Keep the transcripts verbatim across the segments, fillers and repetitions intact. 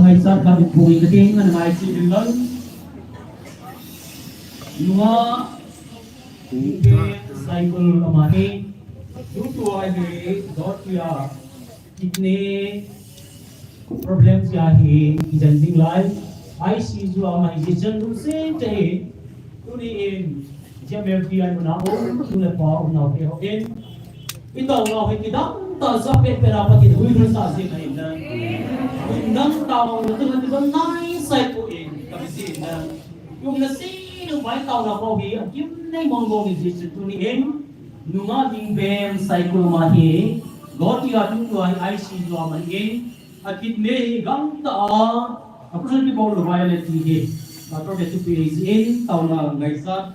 Ngaisat khat in pui ka ding, ana ngai chi ding lang. Nunga, Cycle ama hi, tutua hi, dotia, kidney problem tia hi, kijen ding lai. I C U ama hi, kijen ding se te hi. Tuni in, J M L T I muna um, tu le pa um nau te ho in. I taonau hi kidang tah a pet pet a Pathen huhhingsa jing ahi na. Kidang tah a um na tu na ti ban nai sai pu in, ka bi jing na. Umna seh nung bai taona pau hi, agim nei mong mong in Jesu tuni in, nunga ding ven cycle ama hi, goti a tutua hi I C U ama hi in, a kidney hi gangtah a, a khun kibol lou vai le ti hi, doctor te thupi jin, taona ngaisat,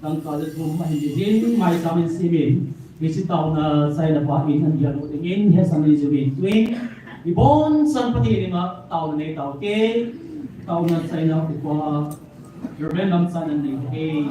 dangka le thum ahin jin, mai samin simin, hiche taona saina pa in, an dia lo ding in, he samin simin, tuin, ibon san Pathen in a, taona nei tau te, taona saina upa, Reverend Lamsan and Lee.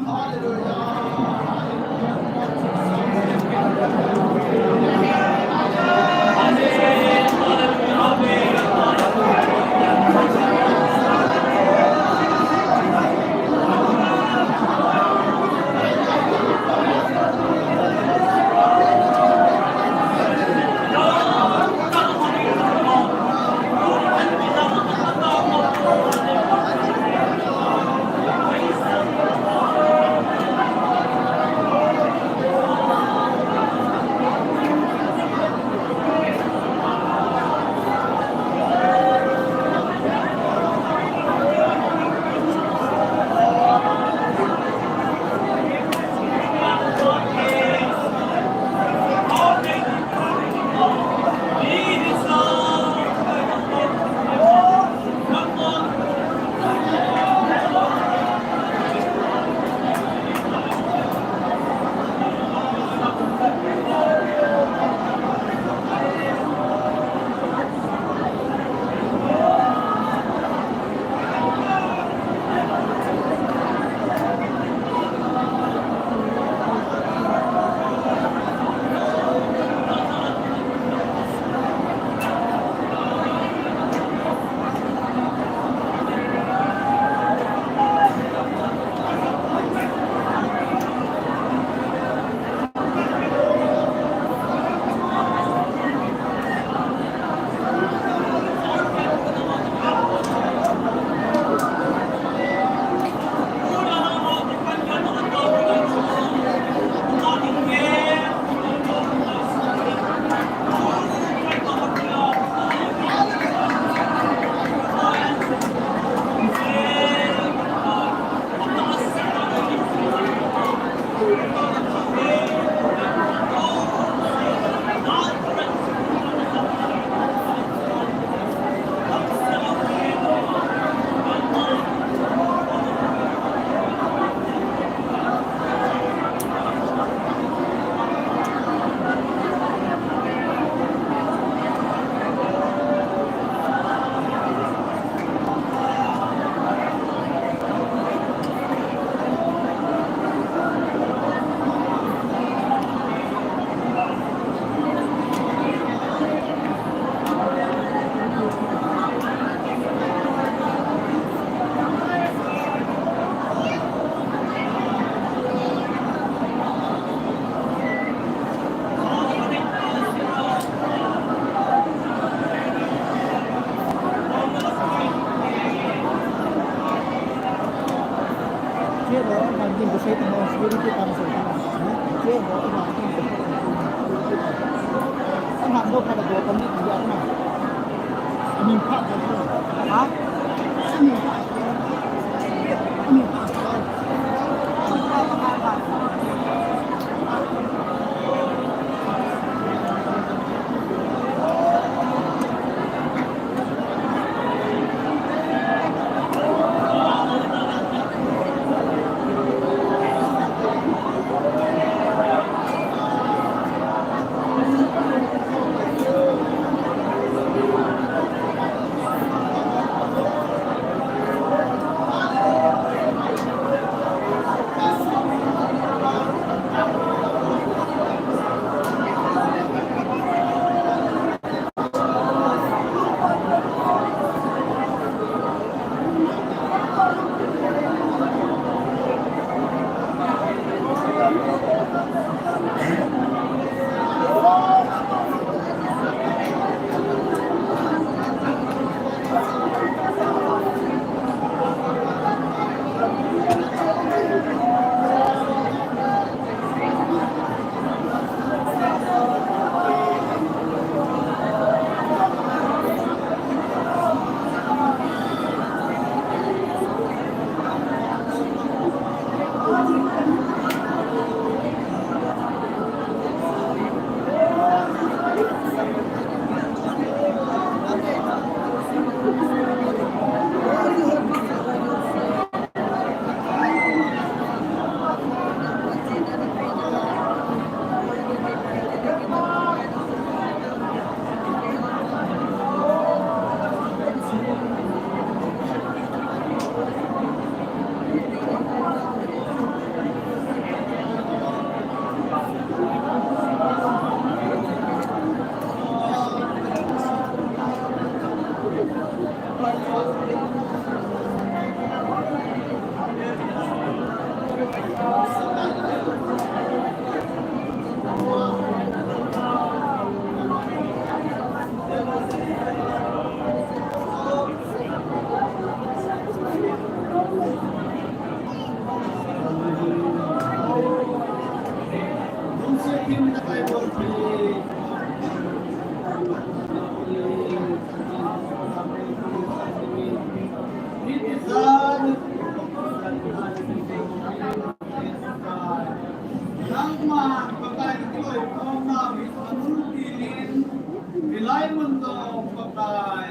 Mun jong Pakai.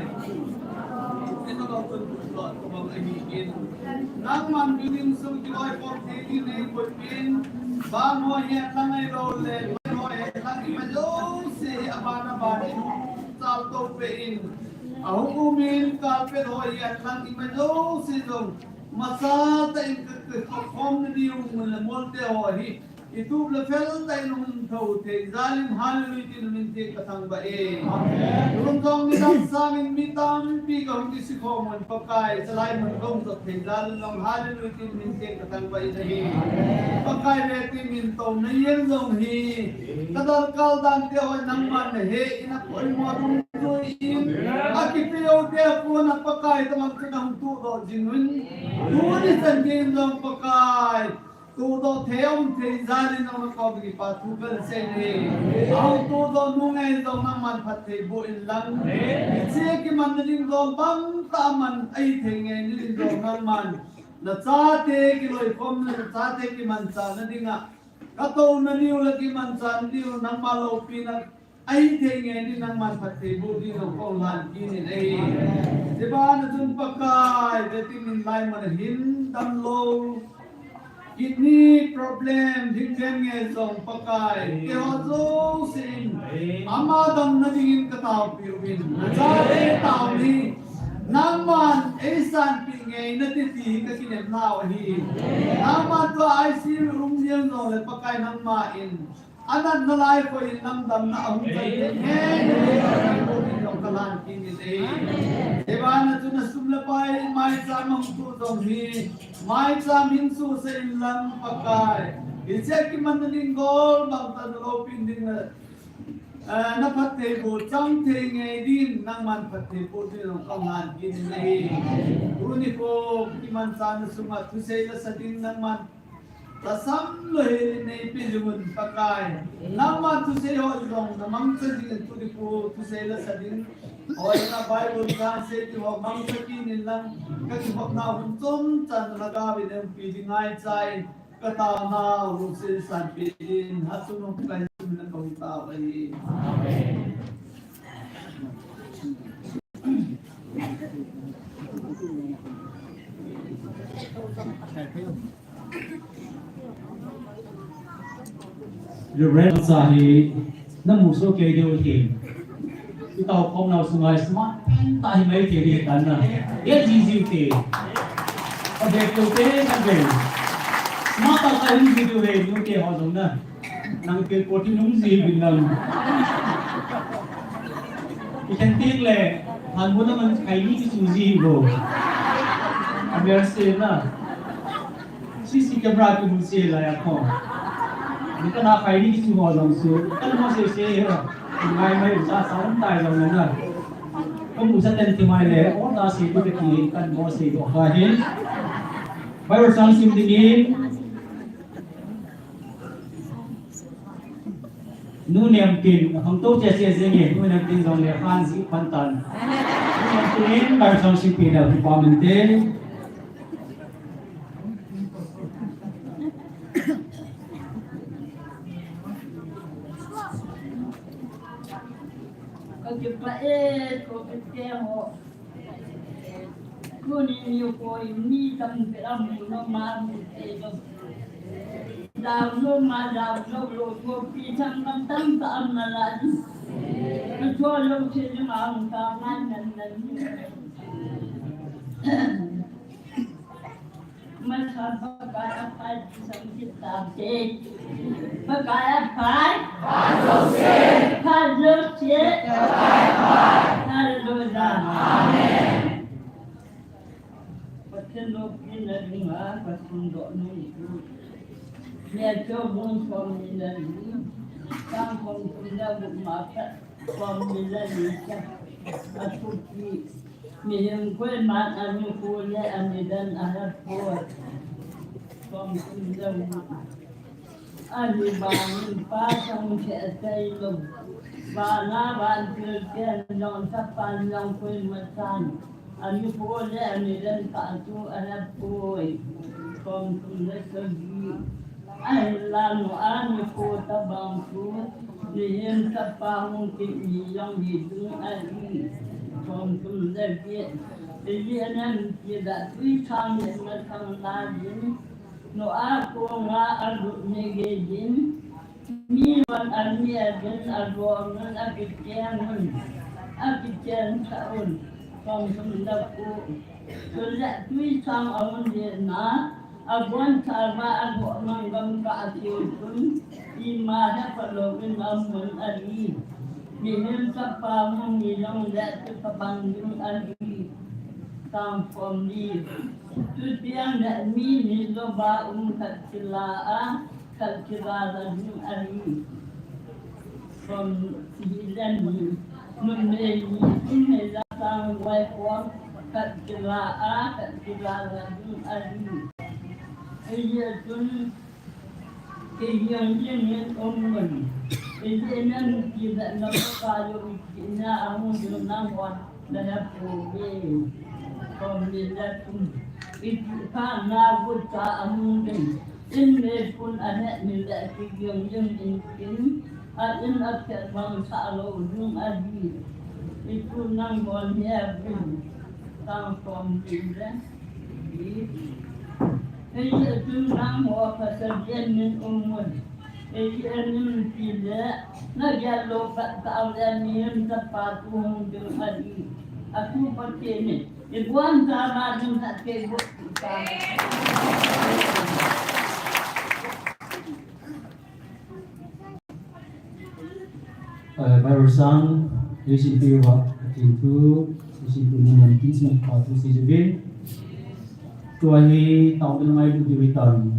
Ina lo tun lo tun bang ahi in. Nangman building sung kiloikhom thei ding nei koipin. Bang ho hi atang ahi lo le, bang ho hi atang ima jouse hi aban aban in. Chal to pe in. Ahung um in carpet ho hi atang ima jouse jong. Masa tah in ka, ka, ka khom na diu mun le mol te ho hi. Itup le fel tah in hung tho thei jal in hallelujah tin min te ka thangvah e. Amen. Tun jong nidang sang in mi tampi ka hung kisikhom un Pakai, chalai mun ka hung jot thei jal in jong hallelujah tin min te ka thangvah in ahi. Pakai ve ti min to na yen jong hi. Ka darkar dan te ho nangman na he in a poimo dungjui in. A kipe u te a kon a Pakai tamang chu na hung tudoh jing un. Tuni chan gei in jong Pakai. Tudoh thei um thei jal in jong na kom kipa thu kan sei ni. Ahung tudoh nung e jong nangman phatthei boh in lang. Hiche kiman na ding jong bang tah man ahi thei nge ni ding jong nangman. Na chate kiloikhom na, na chate kimanchah na ding a. Ka tou na diu le kimanchah na diu nangma loupina. Ahi thei nge ni nangman phatthei boh ding jong kong lhan kit in ahi. Hiche bana chun Pakai, ve ti min lai mun a hin damlou. Kidney problem, ding dem nge jong Pakai. Keiho jouse in. Ama damna dingin ka taopiu vin. Na chate tao ni. Nangman eisanpeh nge nati ti hi ka kinepnau ahi. Nangman tua I C U um jeng jong le Pakai nangma in. Anat nalai koi in lam damna ahung chan thei nge, nge, nge, nge, nge, nge, nge, ka lhan kit in e. Hiche bana chun a sum le pai, maicham ahung tuh jong hi, maicham hin suhsah in lang Pakai. Hiche kiman na ding gol, bang tah na loupin ding na, eh, na phatthei boh chang thei nge din, nangman phatthei boh din jong ka lhan kit in e. Tuni kho, kimanchah na sunga, thusei lasa ding nangman Tahsan lou hi neipe jing un Pakai. Nangma thusei ho jong na mangcha jing in tu di ko thusei lasa ding. Hoi na Bible translate ho mangcha kit in lang ka kihopna hun chomcha na lhagao vin umpi ding ngaicha in ka taona lungset sanpeh in hatu nung kai na kong tao ahi. Amen. Reverend sa hi namu soh kei diu hi. Itao khom nau sunga hi smart pen tah hi mai thei ding tan na. Ye ji ji te. Ka be ko te ka be. Smart tah tah hi ji diu hi nu te ho jong na. Nang te ko ti nung ji bin lang. I kan ting le han bu na man khai ni ki su ji bo. A mer se na. C C camera ki mun se la ya ko. Ni ka na khai ni ki su ho jong su. Kan mo se se he. Ngai mai sa sa tai jong na. Ko mu sa ten ti mai le. O na se ko ki kan mo se ko ha he. Bible sang sim dingin. Nu Nemtin, hung tou cheh cheh jeng e, Nu Nemtin jong le khan ji pan tan. Nu Nemtin in, Bible sang sim pi dau, department te. Ka kipah e, ko kipah ho. Tuni nikho hi mi tamtah amu nom a, amu thei lou. Dau nom a, dau nom lou, thupi chang tam tam tah aum nalai. Ka chol lou thei lou ma hung ta ngan nan nan. Masa Pakai aphai, sang kit tau te. Pakai aphai. Phat jouse. Phat jouse. Pakai aphai. Hallelujah. Amen. Pathen loupina dinga ka sundoh nom u. Matthew bung som ni le li. Chang som thum le gup a pat som ni le li chan. Athupi. Mihem koiman anikho le anidan ahepoi. Som thum le gup. Ahivangin Pa chang khe aseilou. Vana vantil ten jong Chapa jong koima chan. Anikho le anidan tah chu ahepoi. Som thum le sagi. Ahinla nu anikho tabang chu Mihem chapa hung kit ni jong hi ding ahi. Som thum le get. Elia in Peter tui sang le masang laijin, Noah konga alut ni gei jin, mi von ani a din adom un, akicheng un, akicheng sah un. Som thum le ko. Chule tui sang ahung len a, abonchauva alhohmang gamkah a chun, ima hepha louvin amun ahi. Mihem chapa hung ni jongle chutobang ding ahi. Som thum le li. Chuteng le mi ni jouva um khat kilah a, khat kilah a ding ahi. Som thum le li. Numei ni, numei la sang vai kom, khat kilah a, khat kilah a ding ahi. Eia chun, kei jeng jeng in um un. Eia in Peter na pa yo i na ahung ding nang wan na na pu ve. Som ni le thum. Iti pa na gu cha ahung ding. In meipun ahet ni le kei jeng jeng in kin. A in a phet bang sah lou ding ahi. Itu nang bon he a bin. Tang som ni le. Eia chun nangho Pathen in um un. Eia in Peter, na gel lou khat tah le mihem chapa thu hung ding ahi. Atu Pathen in, ibonchauva ding khat kei bou ta. Eh, Bible sang, eighteen two, eighteen two, eighteen two, nineteen, sing pa tu si jubin. Tua hi taona ngailu diu hitan.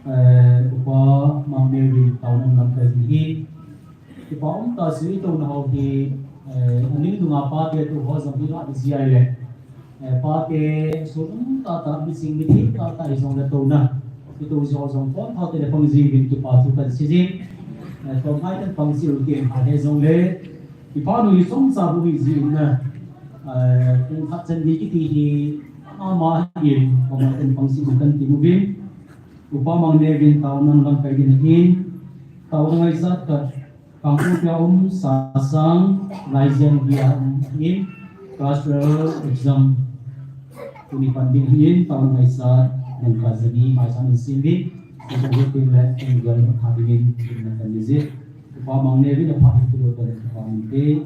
Eh, Upa Mang Nevin taona lamkai hi. Kipa um tah si touna ho hi, eh, aning dunga pate tu ho jong hi la di si ai le. Eh, pate, sum tah tah, mi sing mi thim tah tah hi jong le touna. Kitu jong jong pon thao te le pang ji vin kipa thu kan sei jin. Eh, touna kan pang ji u ken ha he jong le. Kipa nu hi jong sa bu hi ji na. Eh, kum khat chan ni kiti hi ama hin, ama kan pang ji u kan ti mu vin. Upa Mang Nevin taona lamkai din hin. Taona ngaisah khat. Kangpokpi a um Sasang, Laijen hi a um in, class twelve exam tuni pan ding hin, taona ngaisah, nangka jani, maisan in sin ding, in ka hitin le, in gel ha ding in, in na kan ding jin. Upa Mang Nevin a pha hi tu lo kan upa Mang te.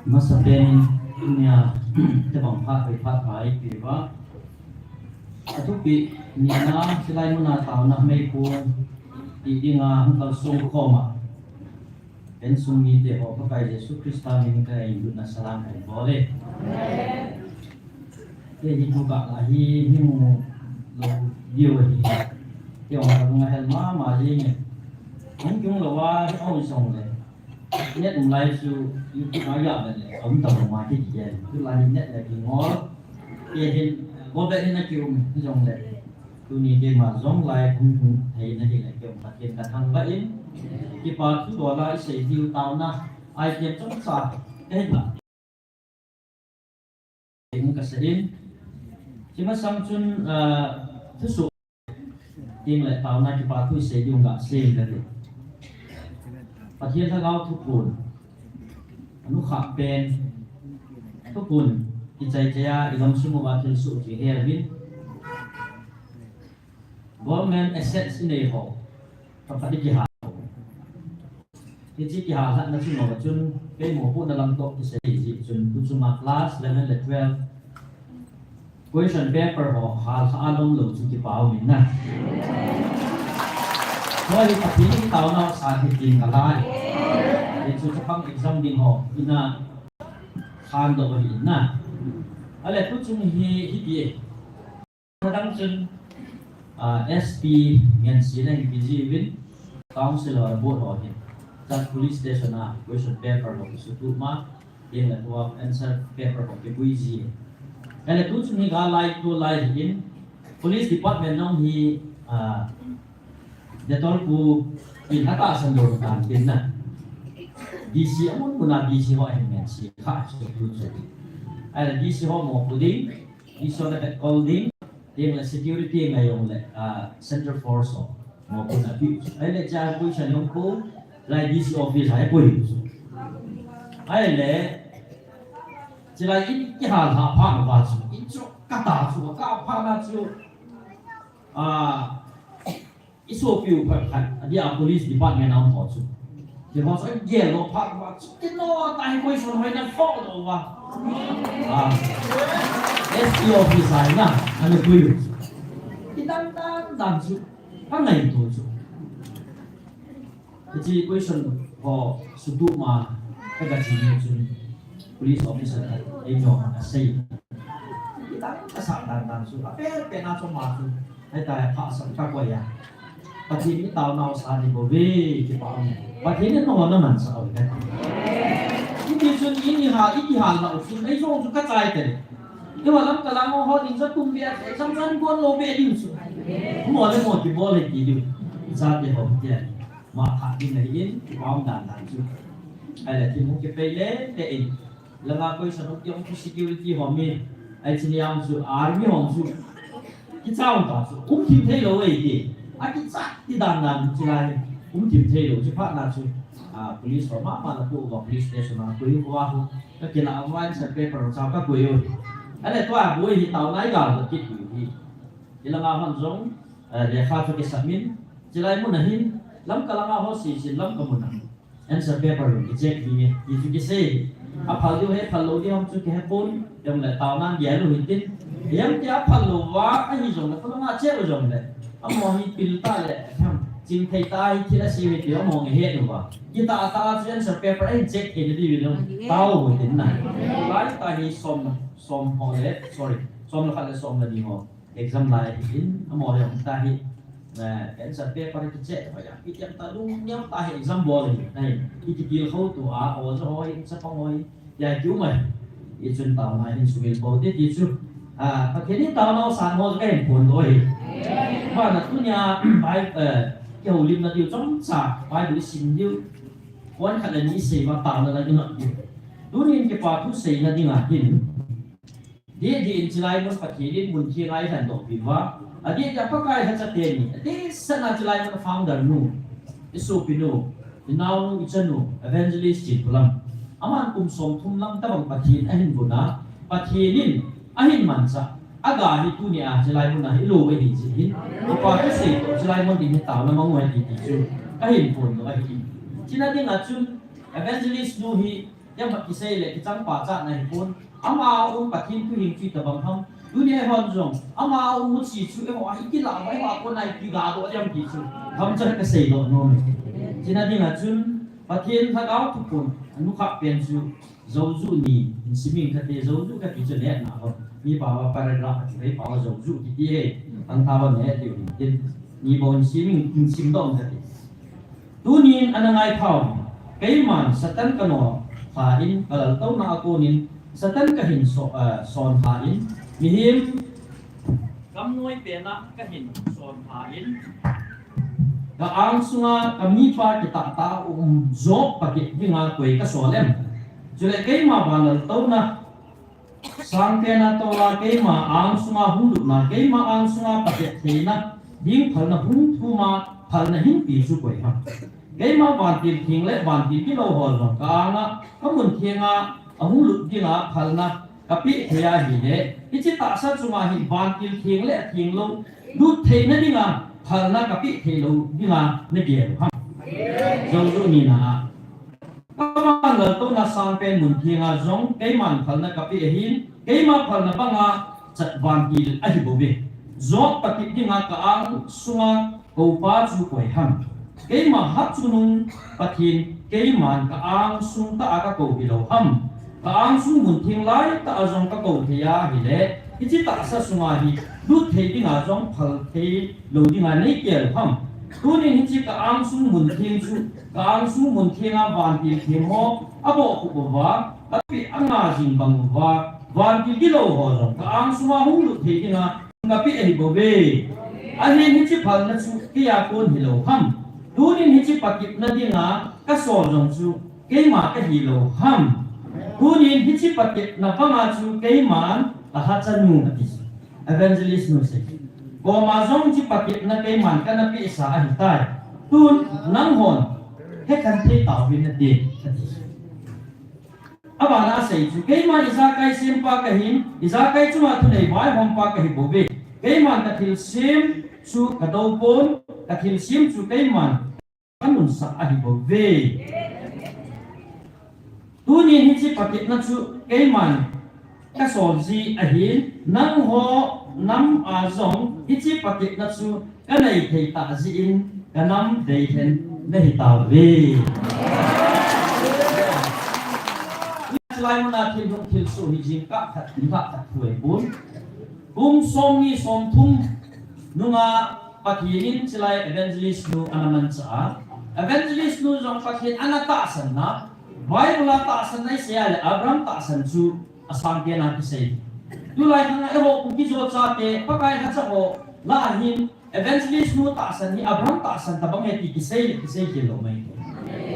Masapen in, tunia, tebang phat, hoi phat, hoi pi va. Athupi, nina, hilai muna taona meipun, ti dinga, hung kalsong khoma. Insung mite ho, Pakai Jesu Christa min in ka ngailutna salam ka bol e. Amen. Kei hi thu kah la hi, himlou diu ahi. Kei ong ka lunga hel mama jing e. Hung kiung lou a, hung song le. Net um lai chu, YouTube a ya le le, um ta ma ki ki le. Tu la hi net le ki ngol. Kei hin, bol be hin na ki um, jong le. Tuni keima jong lai hung hung thei na hi le kei Pathen ka thangvah in, kipa thu dola i sei diu taona, ai kei chomcha, kei la. Hung ka sei in, kimasang chun, ah, thusoh, ting le taona kipa thu i sei diu ka sei in ka ti. Pathen Lhagao thuphon, anu kha pen, thuphon, i chai chai a, i lam sung uva thil soh ki he vin. Government assets i nei ho, ka phat i kihal. Hiche kihalna chu nong chun, kei mopohna lam toh kisei ji chun, tu chunga class eleven le twelve. Question paper ho, hal kha a lom lou chu kipa um in na. Hoi, Pathen in taona sa hi tin ka lai. Hichu chapang exam ding ho, ina khan doh hi in na. Ale tu chung hi, hi ti e. Adang chun, ah, S P ngen si na hi busy vin, council ho board ho hin. Chat police station a, question paper ho kisu tu ma, tin le tua answer paper ho kibui ji. Kale tu chun hi ga lai tu lai hin, police department nong hi, ah, Dettol pu in ata san do tan tin na. D C amun muna D C ho hin ngen si kha chu tu chu. Ahile D C ho mopo ding, D C ho le call ding, ding le security ngai jong le, ah, Central Force ho mopo na pi. Ahile cha koi sa jong ko, lai D C office hai koi. Ahile, chilai in kihal ha pha na ba chu, in chu ka ta chu, ka pha na chu. Ah, I sopiu phat phat, adia police department a um ho chu. Keiho chu agel lou phat phat chu, kino ta hi koi sun hoi na fo lou va. Ah, S P office a ina, ana koi u chu. Kidang dang dang chu, ka ngaito chu. Hiche question ho sutu ma, ka ga chi ni chun, police officer, ei jong ka sei. Kidang ka sa dang dang chu, ape pe na chu ma chu. Hei ta, hahsat ka koi a. Pathen in taonau sa ni bou ve, kipa um. Pathen in nangho na mansah uve. Hiti chun in i ha, i kihal nau chun, ei jong chu ka chai te. Eiho Lamka lang ho ding chu tum ve, exam chan gon lou ve ding chu. Mo le mo kibol le ki ding. Chate ho te. Ma kha ding ahi in, kipa um dan dan chu. Ahile thil hung kipei le te in. Langa koi sa nung kiong chu security ho mi. Ai chini ang chu army ho chu. Kichau ta chu. Um thim thei lou ei ti. A kicha ti dan dan chu lai. Um thim thei lou chu phat na chu. Ah, police ho mama na pu police station na pu hu wa hu. Ka kila a wine sa paper cha ka koi u. Ale tua boi hi tau nai ga ka kit u hi. Ilanga hon jong, eh, lekha chu kisah min. Chilai mun ahin. Lamka langa ho si sin Lamka mun a. Answer paper lung kicheck ding e, ti chu kisei. Aphal diu he, phal lou diu ham chu kihe pon, jong le taona gel lou hitin. Jong ti aphal lou va, ahi jong le, khulanga check u jong le. Amaho hi pil ta le, tham, ching thei ta hi thil asei u hi ti amaho nge he lou va. Kita ata chu answer paper ahin check thei na diu lou. Tao u hitin na. Lai ta hi som, som ho le, sorry. Som le khat le som le ni ho. Exam lai hi in, amaho jong ta hi, eh, answer paper kicheck, hoi a, kitiam ta lung niam ta hi exam bol hi, ai, i kitil kho tu a, o jo hoi, chapang hoi, ya kiu mai. I chun taona hin sumil bol ti ti chu. Ah, Pathen in taonau san ho ka hin phon lou hi. Ba na tunia, bai, eh, kihoulimna diu chomcha, Bible sim diu. Pon khat le ni sei ma taona la ding a diu. Tunin kipa thu seina ding a hin. Didi in chilai mun Pathen in mun theng a eilhendoh pi uva. Adidi a Pakai lhacha teni. Adisah a chilai mun founder nu. I sopi nu. I naonu, i chanu. Evangelist Chinpulam. Aman kum somthum lang tabang Pathen ahin vun a. Pathen in ahin manchah. Aga hi tunia chilai mun a hi lou ahi jeh hin. Kipa thu sei toh chilai mun ding hi taona mang u ahi ti chu. Kahin phon lou ahi. Chuna ding a chun evangelist nu hi Tia ma kisei le kichang pachatna hi pon. Ama um Pathen thu hing chu tabang ham. Tunia hon jong. Ama um mu chi chu eiho a hi kila va eiho a kon nai kiga doh jam ti chu. Ham chan kasei doh nom e. Chuna ding a chun Pathen lhagao thuphon. Anu kha pen chu. Joju ni. In siming kate joju kati chu le na ho. Mi pa va paragraph a chu hei pa va joju kiti he. Ang ta va ne ti u hin tin. Ni bon siming in sim dong kati. Tunin ana ngai thau, keiman Satan ka nolha in, ka laltouna a konin, Satan ka hin so, eh, sonlha in, mihem gamnoi pena ka hin sonlha in, ka angsunga ka mipa kitah tah a um Job pakit dinga koi ka sol em? Chule keima van laltouna Sangpen a tola keima angsunga hunglutna, keima angsunga patet theina ding phalna hung thuma phalna hinpi chu koi ham? Keima vantil theng le vantil kilou ho jong ka anga, ka mun thenga ahunglut dinga phalna ka peh thei ahile, hiche tahsa chunga hin vantil theng le atheng lou lut theina dinga phalna ka peh thei lou dinga na gel u ham? Joju nina a. Ka van laltouna sangpen mun thenga jong, keiman phalna ka peh ahin, keima phalna banga chat vantil ahi bouve. Job pakit dinga ka angsunga koupa chu koi ham? Keima hatchungnung Pathen keiman ka angsung tah a ka kou hilou ham? Ka angsung mun theng lai tah a jong ka kou thei ahile, hiche tahsa sunga hi lut thei dinga jong phal thei lou dinga nei gel u ham? Tunin hiche ka angsung mun theng chu, ka angsung mun thenga vantil theng ho abohkhup uva, ka peh anga jing bang uva, vantil kilou ho jong ka angsunga hunglut thei dinga ka peh ahi bouve. Ahin hiche phalna chu keia kon hilou ham? Tunin hiche pakitna dinga ka sol jong chu keima ka hilou ham? Tunin hiche patepna banga chu keiman kahachanu ati. Evangelist nu sei. Koma jong hiche patepna keiman kana pehsa ahitai. Tun nanghon hekhen thei tauvin nate ati. Abana asei chu, keima ijakai sempa kahin, ijakai chunga thunei vaihompa kahi bouve. Keiman kathilsem chu kadou pon, kathilsem chu keiman kanunsah ahi bouve. Tunin hiche patepna chu keiman kasol ji ahin, nangho nam a jong hiche patepna chu kanei thei tah jeh in kanam deilhen nahi tauve. Chulai muna thil hung thilsoh hi jingkah khat, nikhat khat thu ahipon. Kum somni somthum nunga Pathen in chulai evangelist nu ana manchah a. Evangelist nu jong Pathen ana tahsan na. Bible a tahsan na isei a le Abraham tahsan chu asang pen a kisei. Tulai khang a eiho Kuki-Zo chate, Pakai lhacha ho lah a hin evangelist nu tahsan hi Abraham tahsan tabang ahi ti kisei, kisei khel lou mai.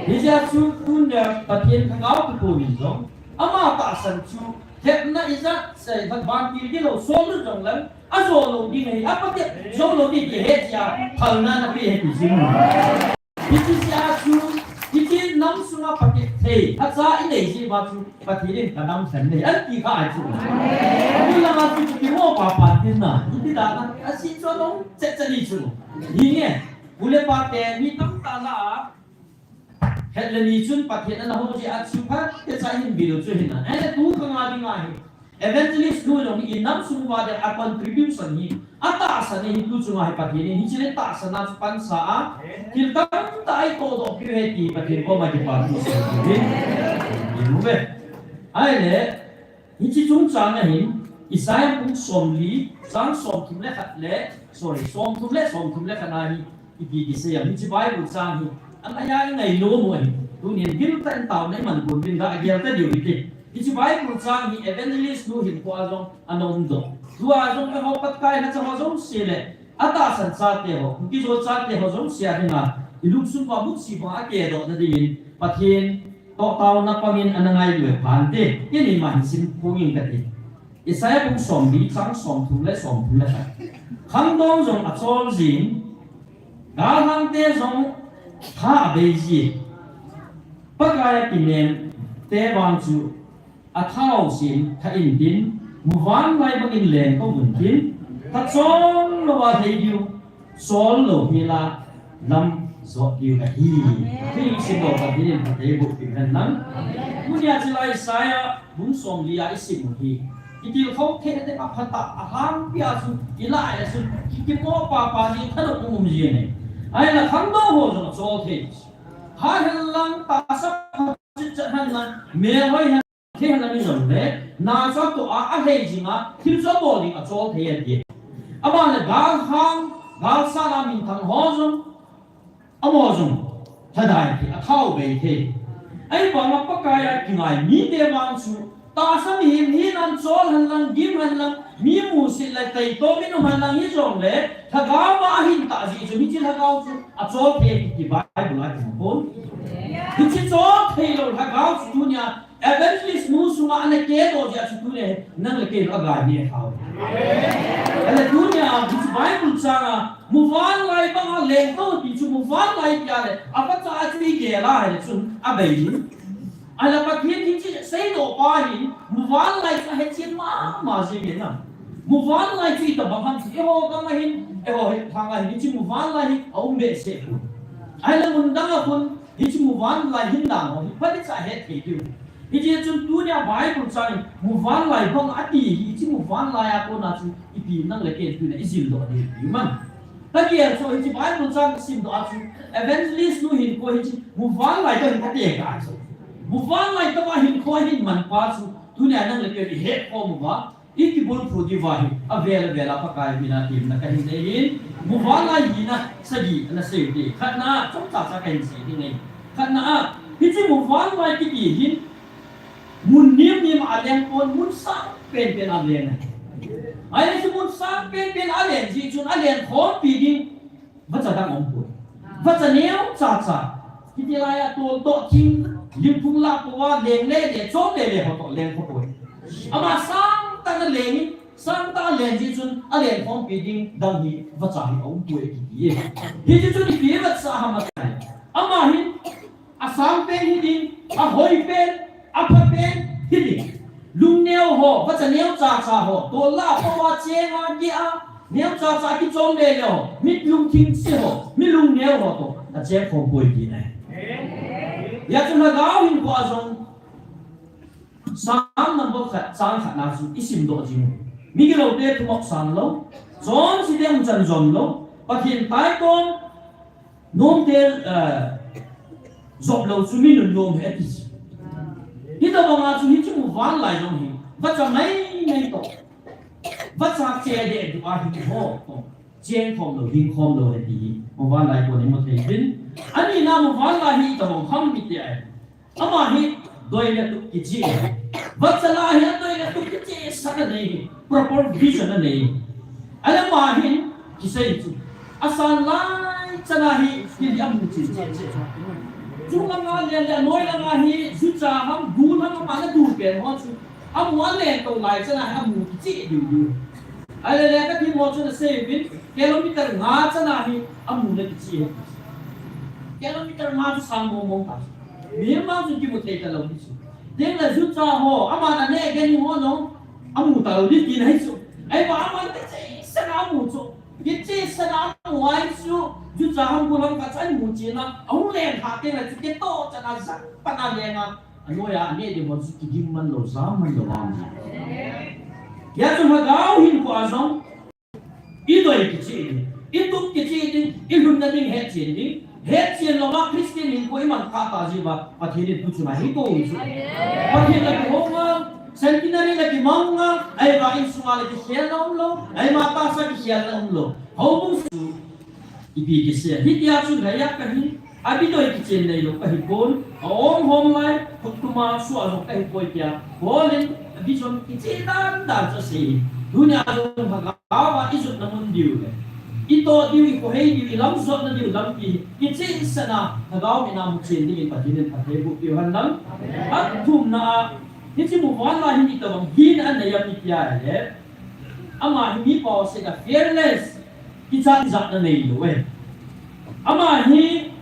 Hijeh a chu tun le Pathen Lhagao kipon in jong ama tahsan chu thepna ijat sei, vantil gilou sol lut jong leng, ajou lou ding ahi, apatep jou lou ding ti ahi tia, phalna napeh ahi ti jing. Hiche jeh a chu, hiche nam sunga patep thei, lhacha inei jeh uva chu, Pathen in kanam lhen nei, ati kha ahi chu. Tun langa chu kimoh papa tin na, iti dan a, asei chu along chet chet ni chu. Hinge, u le pa te, mi tamtah lah a, het le ni chun Pathen ana hou jeh a chu phatecha hin bil chu hin na. Ahile tu khang a dinga hi. Evangelist nu jong hi inam sung uva dia a contribution hi, atahsan hi tu chunga hi Pathen in hiche le tahsan a chu pansa a, thil tamtah eitoh doh piu ahi ti Pathen koma kipa thu sei hi. Imu ve. Ahile, hiche chungchang a hin, Isaiah bung somli, chang somthum le khat le, sorry, somthum le, somthum le khat a hi, ipi kisei em, hiche Bible chang hi, ana ya ingai nom u ahi. Tunin giltah in taona iman gon uvin ga gel ta diu hite. Hiche Bible chang hi evangelist nu hinkho a jong ana um doh. Tua jong eiho Pakai lhacha ho jouse le, atahsan chate ho, Kuki-Zo chate ho jouse a dinga, ilungsung uva mutsi banga akehdoh na dingin, Pathen toh taona pangin ana ngailu e phante, keima hin sim phongin kati. Isaiah bung somli chang somthum le somthum le khat. Khangdong jong achol jin, galhangte jong tha abei jin. Pakai a kinem te vang chu athao sen tha intin, muvanlai bangin lengto untin, tha chol louva lhei diu, chol lou hela, lam jot diu ahi. Amen. Thil sim lou Pathen in phatthei boh peh hen lang. Amen. Tunia chulai Isaiah bung somli a isim u hi, kitilkhou thei teng a phatah a, alhangpi a chu, ilai a chu, ki, kimoh papa jing, thanop um jing ahi. Ahinla khangdong ho jong achol thei. Hat hen lang, tahsa pha chet chet hen lang, melhoi hen thei hen lang hijongle, na chu atoh a, alhei jing a, thil chu abol ding achol thei ati. Abana galhang, galsat a minthang ho jong, amaho jong lhadai thei, athao bei thei. Ahivanga Pakai a kingai mite vang chu, tahsa mihem hinan chol hen lang, gim hen lang, mi musit le taito min um hen lang hijongle, lhagao a ahin tah jeh chun, hiche lhagao chu achol thei ahi ti Bible a kimu pon. Hiche chol thei lou lhagao chu tunia evangelist nu sunga ana kehdoh jeh a chu tunia nang le kei agai ni thao. Ahile tunia hiche Bible chang a, muvanlai banga lengto ti chu muvanlai tia le, avacha a chu igel a ahile chun abei in. Ahile Pathen hiche seidoh pa hin, muvanlai chu ahechen mama jing in a. Muvanlai chu itobang ham chu, eiho gam a hin, eiho lhang a hin, hiche muvanlai hi aum behseh pon. Ahile mun dang a khun, hiche muvanlai hin dan ho hi, phatechan ahet thei diu. Hijeh chun tunia Bible chang in, muvanlai bang ati hi, hiche muvanlai a kona chu, ipi nang le kei tunia ijildoh diu ti man. Kagel chu hiche Bible chang simdoh a chu, evangelist nu hinkho hiche muvanlai toh hin atekah chu. Muvanlai toh a hinkho ahin man pa chu, tunia nang le kei ihet khom uva, ikibulphu diuva hi, avel avel a Pakai mina temna kahin nei in, muvanlai hina sagi ana sei u te, khatna, chomcha cha kahin sei ding ahi. Khatna a, hiche muvanlai kiti hin, mun nim nim a leng pon, mun sang penpen a leng ahi. Ahile chu mun sang penpen a leng jeh chun alen khompi ding vacha dang um poi. Vacha neocha cha. Hiti lai a toltoh thing Limphung lah pouva leng lele, chom lele ho toh leng khopoi. Ama sangtah in aleng in, sangtah a alen jeh chun, alen khompi ding dang hi vacha hi aum poi kiti e. Hiche chun ipi vacha ham atia, ama hin asang pen hiding, ahoi pen, apha pen hiding. Lungneo ho, vacha neo chacha ho, tol lah a pouva chenga, geh a, neo chacha kichom lele ho, mi lungthim se ho, mi lungneo ho toh acheng khom poi tina ahi. Hijeh chun Lhagao hinkhoa jong, Psalm number khat, chang khatna chu isim doh jing u. Migiloute thumop sang lou, chonse te umchan jom lou, Pathen taitom nomte, eh, jop lou chu mi nunnom ahi ati chu. Hitobanga chu hiche muvanlai jong hi, vacha maimai toh, vacha che dehduh a hing ho toh cheng khom lou, hing khom lou ahi ti hi muvanlai kon imu thei uvin. Anina muvanlai hi itobang ham itia ahile, ama hi doi le tup kicheh e. Vacha lah a hin doi le tup kichehsah anei, proper vision anei. Ahile ama hin kisei chu, asan lai chana hi thil hi amu cheh cheh cheh. Chung langa le le, anoi langa hi jucha ham, gul ham, ama ana du pen ho chu amu, alen tou lai chana hi amu kicheh diu diu. Ahile le kathemho chun asei uvin, kilometer nga chana hi amu le kicheh e. Kilometer nga chu sang mong mong ta. Mihem vang chun kimu thei talou ding chu. Tengle jucha ho, aman aneh geni ho jong amu talou ding tina ahi chu. Ahivang aman kichehsah a amu chu, kichehsah a amu ahi chu. Jucha ham, gul ham khat chu amu cheh a, ahung leng kha tengle chu kitoh chan a jat pan a lenga, anoiya aneh ding ho chu kigim man lou, jam man lou ahi. Hijeh chun Lhagao hinkhoa jong, idoi kicheh ding, itup kicheh ding, ilhunna ding hetchen ding. Hetchen louva Christian hinkho iman khah tah jeh uva Pathen in tuchunga hi kou chu. Pathen la kihou ngal, centenary la kimang ngal, ahivang insunga la kikhelna umlou, ahivang tahsa kikhelna umlou. Houbung chu ipi kisei a, hitia chu lhaiya kahi, abidoi kichen neilou kahipon, aom hom lai, khut tuma sua jong kahipoi tia Paul in vision kicheh dan dan chu asei. Tunia jong Lhagao a ijotna mun diu le, itoh diu, ikhohei diu, ilamjotna diu lampi kichehsah a Lhagao mina muchen dingin Pathen in phatthei boh peh u hen lang. Athumna a, hiche muvanlai hin itobang hina anei ham itia ahile, ama hi mi pao seh a fearless, kichat tijatna neilou e. Ama hi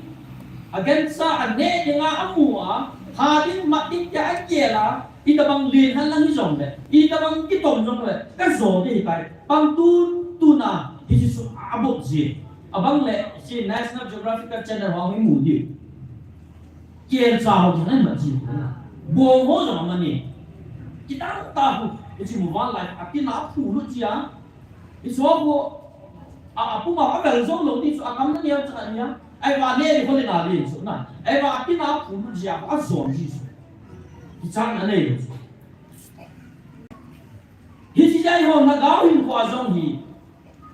agancha aneh dinga amu a, tha ding mat ding tia agel a, itobang len hen lang hijongle, itobang kitom jongle kajo ding ahitai. Pang tun tun a hiche chu abol ji. Abang le hiche National Geographical Channel ho imu diu. Kelcha ho jong aman ji. Bong ho jong aman e. Kitah tah khu, hiche muvanlai a tina aphu lut ji a. Hiche ho khu, a, apum a avel jong lou ding chu, akam na neo cha nia. Ahivang aneh ding ho le na le chu na. Ahivang atina aphu lut ji a, ajon ji chu. Kichatna neilou chu. Hiche jeh a eiho Lhagao hinkhoa jong hi,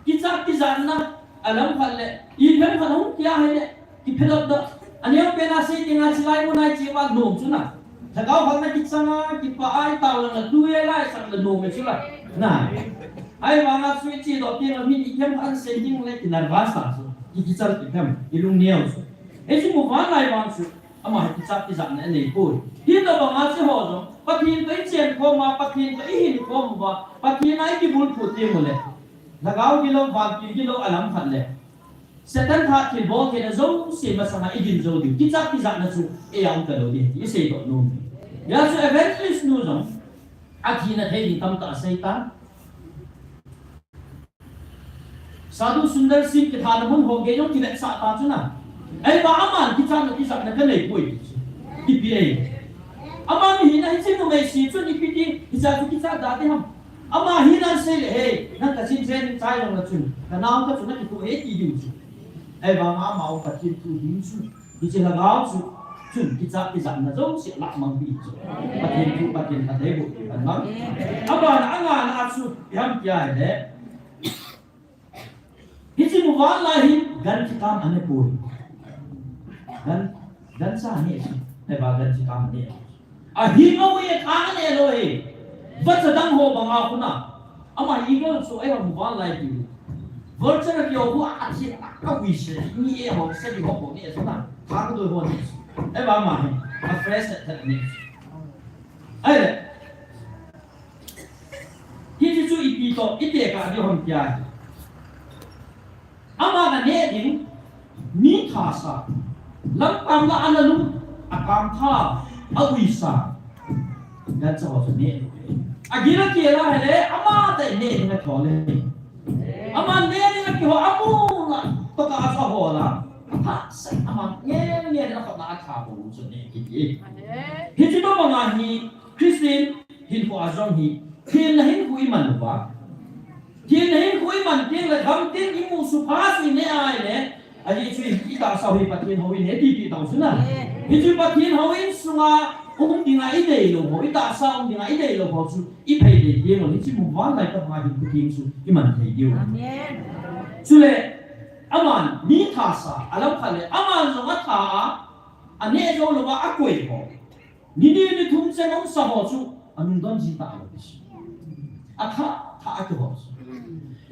kichat tijatna alam khat le, iphem khat hung kia ahile, kiphelap doh. Aneo pen a sei dinga chilai mun a iche uva nom chu na. Lhagao khat na kichang a, kipah a, itao lang la tu e lai sang la nom e chu la. Na. Ahivanga chu iche doh teng le min iphem khat sei ding le ki nervous ta chu. Ki kichat kiphem, ilung neo chu. Hiche muvanlai vang chu, ama hi kichat tijatna anei poi. Hitobanga hiche ho jong, Pathen toh ichen khom a, Pathen toh ihin khom uva, Pathen a ikibulphu teng ule, Lhagao gilou, vantil gilou alam khat le, Satan tha thilbol theina jouse masanga igin jou diu. Kichat tijatna chu eia um talou ding ti isei doh nom. Hijeh chun evangelist nu jong athina thei ding tamtah asei tan. Sadhu Sundar Singh kithana mun ho gei jong kivetsah ta chu na. Ahivang aman kichatna tijatna kanei poi ti chu. Ipi e. Ama mihina hiche numei se chun ipi ti, hiche chu kichat da ding ham. Ama hina asei le, "Hei, nang ka jin jen chai jong la chun, ka nao ka chu na kithoh e," ti diu chu. Ahivang ama u Pathen thu ding chu. Hiche Lhagao chu, chun kichat tijatna jouse alah mang pi chu. Pathen thu, Pathen phatthei boh pi aman. Abana, angana a chu, ipi ham tia ahile, hiche muvanlai hin gancha kam anei poi. Gan, gancha anei chu. Ahivang gancha kam anei. Ahing a uve, ka anei lou e. Vacha dang ho banga khu na. Ama eagle chu eiho muvanlai ti. Vulture kiti ho khu athi a, ka ui se, ni e ho, se ni ho ko ni e na. Ka ka doi ho ni. Ahivang ama hi. a fresh thet thet a neh. Ahile, hiche chu ipi toh itekah diu ham tia hi. Aman aneh ding, mi thasa, lamkam lah a analung, akamtha, auisa, gancha ho chu neh lou. Agil akel a ahile, amatah in neh ding athol e. Aman neh ding akiho, amu lah tokah a chu ahol a, athah sah, aman ngen ngen in akhut lah a atha bou chu neh kit e. Hiche tobang a hi Christian hinkho a jong hi, thenna hinkho iman uva, thenna hinkho iman teng le gamtin imu supha chu ineh a ahile, ajeh chu itahsa u hi Pathen houin ahi ti ti tau chu na. Hichu Pathen houin sunga um dinga ideilou ho, itahsa um dinga ideilou ho chu iphei dei teng lou, hiche muvanlai tobang a hinkho teng chu iman thei diu. Chule, aman mi thasa, alam khat le, aman jong atha a, aneh jou louva akoi ho, ni ni ni thum cheng aumsa ho chu anung don ji talou ti chu. Atha, tha a kihol chu.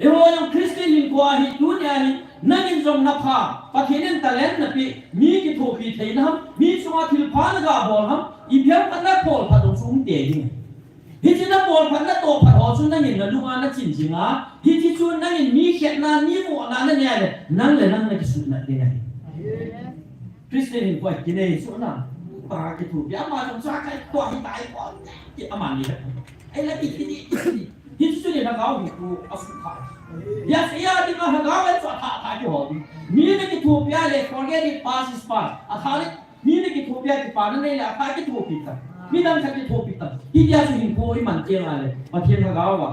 Eiho jong Christian hinkho a hi, tunia hi, nangin jong napha, Pathen in talent napeh, mi kithopi theina ham, mi chunga thilpha nagabol ham, ipi ham khat nabolphat jong chu umtei ding. Hiche nabolphat natohphat ho chu nangin nalunga nachin jinga, hiche chu nangin mi khetna, mi vohna nanei a le, nang le nang nakisuhnat ding ahi. Christian hinkho a kinei chu na, pa kithopi, ama jong chu akai tua hitai pon, ti ama ni. Ei la kiti ni, kiti ni. Hichu chu ni lhagao hinkho asukha. Yes, iya dinga lhagao chu atha tha kihol ding. Mi nakithopi a le, forget it, past is past. Atha le, mi nakithopi a kipana nei le, atha kithopi tan. Midang khat kithopi tan. Hitia chu hinkho iman teng a le, Pathen lhagao a,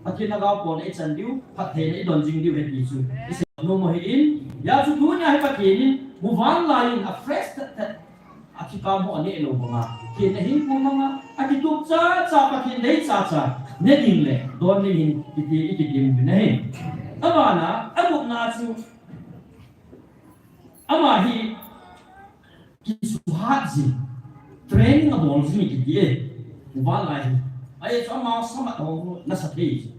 Pathen lhagao pon ichan diu, phattheina idon jing diu ahi ti chu isei nom u ahin, hijeh chun tunia hi Pathen in muvanlai in a fresh thet thet, akikam ho aneh lou banga, thenna hinkho banga, akitup chacha, Pathen dei chacha ne ding le don ding hin kiti, ikitem uvin ahi. Abana, agupna chu, ama hi kisuhat jing, training abol jing kiti e. Muvanlai hi, ajeh chu ama samat ho nasa thei chu,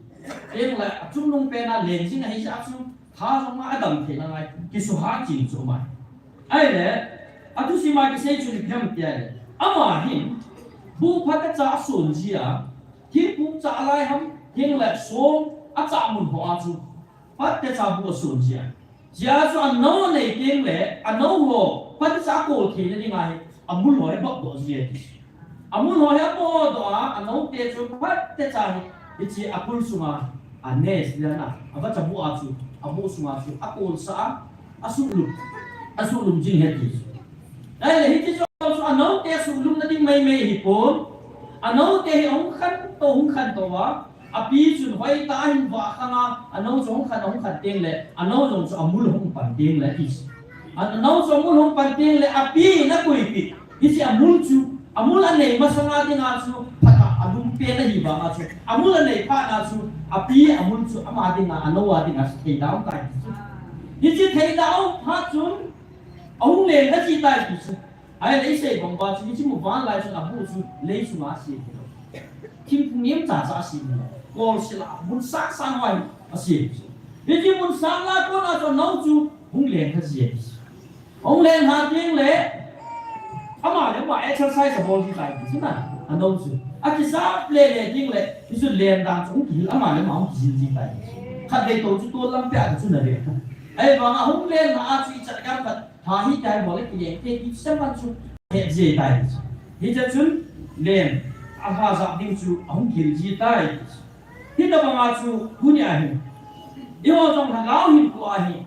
tengle achungnung pen a leng jing ahi jeh chun, tha jong a adam theina ngai, kisuhat jing chu ama. Ahile, athusim a kisei chu ipi ham tia le, ama hin buh phatecha ason ji a, thingphung chah lai ham, tengle som achah mun ho a chu phatecha buh ason ji a. Hijeh chun anou anei tengle, anou ho phatecha akol theina dinga hi, amul ho hi abahdoh ji ahi. Amul ho hi abahdoh a, anoute chu phatecha hi, hiche akul sunga, a nest lian a, avacha buh a chu, abuh sunga chu akolsah a, asuhlum, asuhlum jing ahi ti chu. Ahile hiche chu anoute suhlumna ding maimai ahipon, anoute hi ahung khantou, hung khantou a, api chun hoitah a ahin vah khang a, anou chu ahung khan, ahung khan tengle, anou jong chu amul ahung pan tengle ati chu. Anou chu amul ahung pan tengle, api in akoipeh. Hiche amul chu, amul anei masanga dinga chu phatah alum pen ahi vanga chu, amul anei phatna chu, api amul chu ama dinga, anou a dinga chu theida aum tai ti chu. Hiche theida aum phat chun, ahung leng kha ji tai ti chu. Ahile isei bang uva chu, hiche muvanlai chun abuh chu lei chunga asem hilou, thingphung nem chacha asem hilou, kolsel a mun sangsang uva asem chu. Hiche mun sang lah a kona chu anou chu hung leng kha ji ahi. Hung leng kha tengle, ama le ama exercise abol ji tai ti chu na, anou chu akijap lele tengle, hichu len dan chu hung kihil, ama le ama hung kihil ji tai. Khatvei tou chu tol lampi a chu nave. Ahivanga hung leng kha a chu ichan gam khat, tha hitia hi bol le kileng thei ti chu seman chu het ji tai ti chu. Hiche chun len, alhajap ding chu ahung kihil ji tai ti chu. Hitobanga chu tunia hi, eiho jong lhagao hinkho a hi,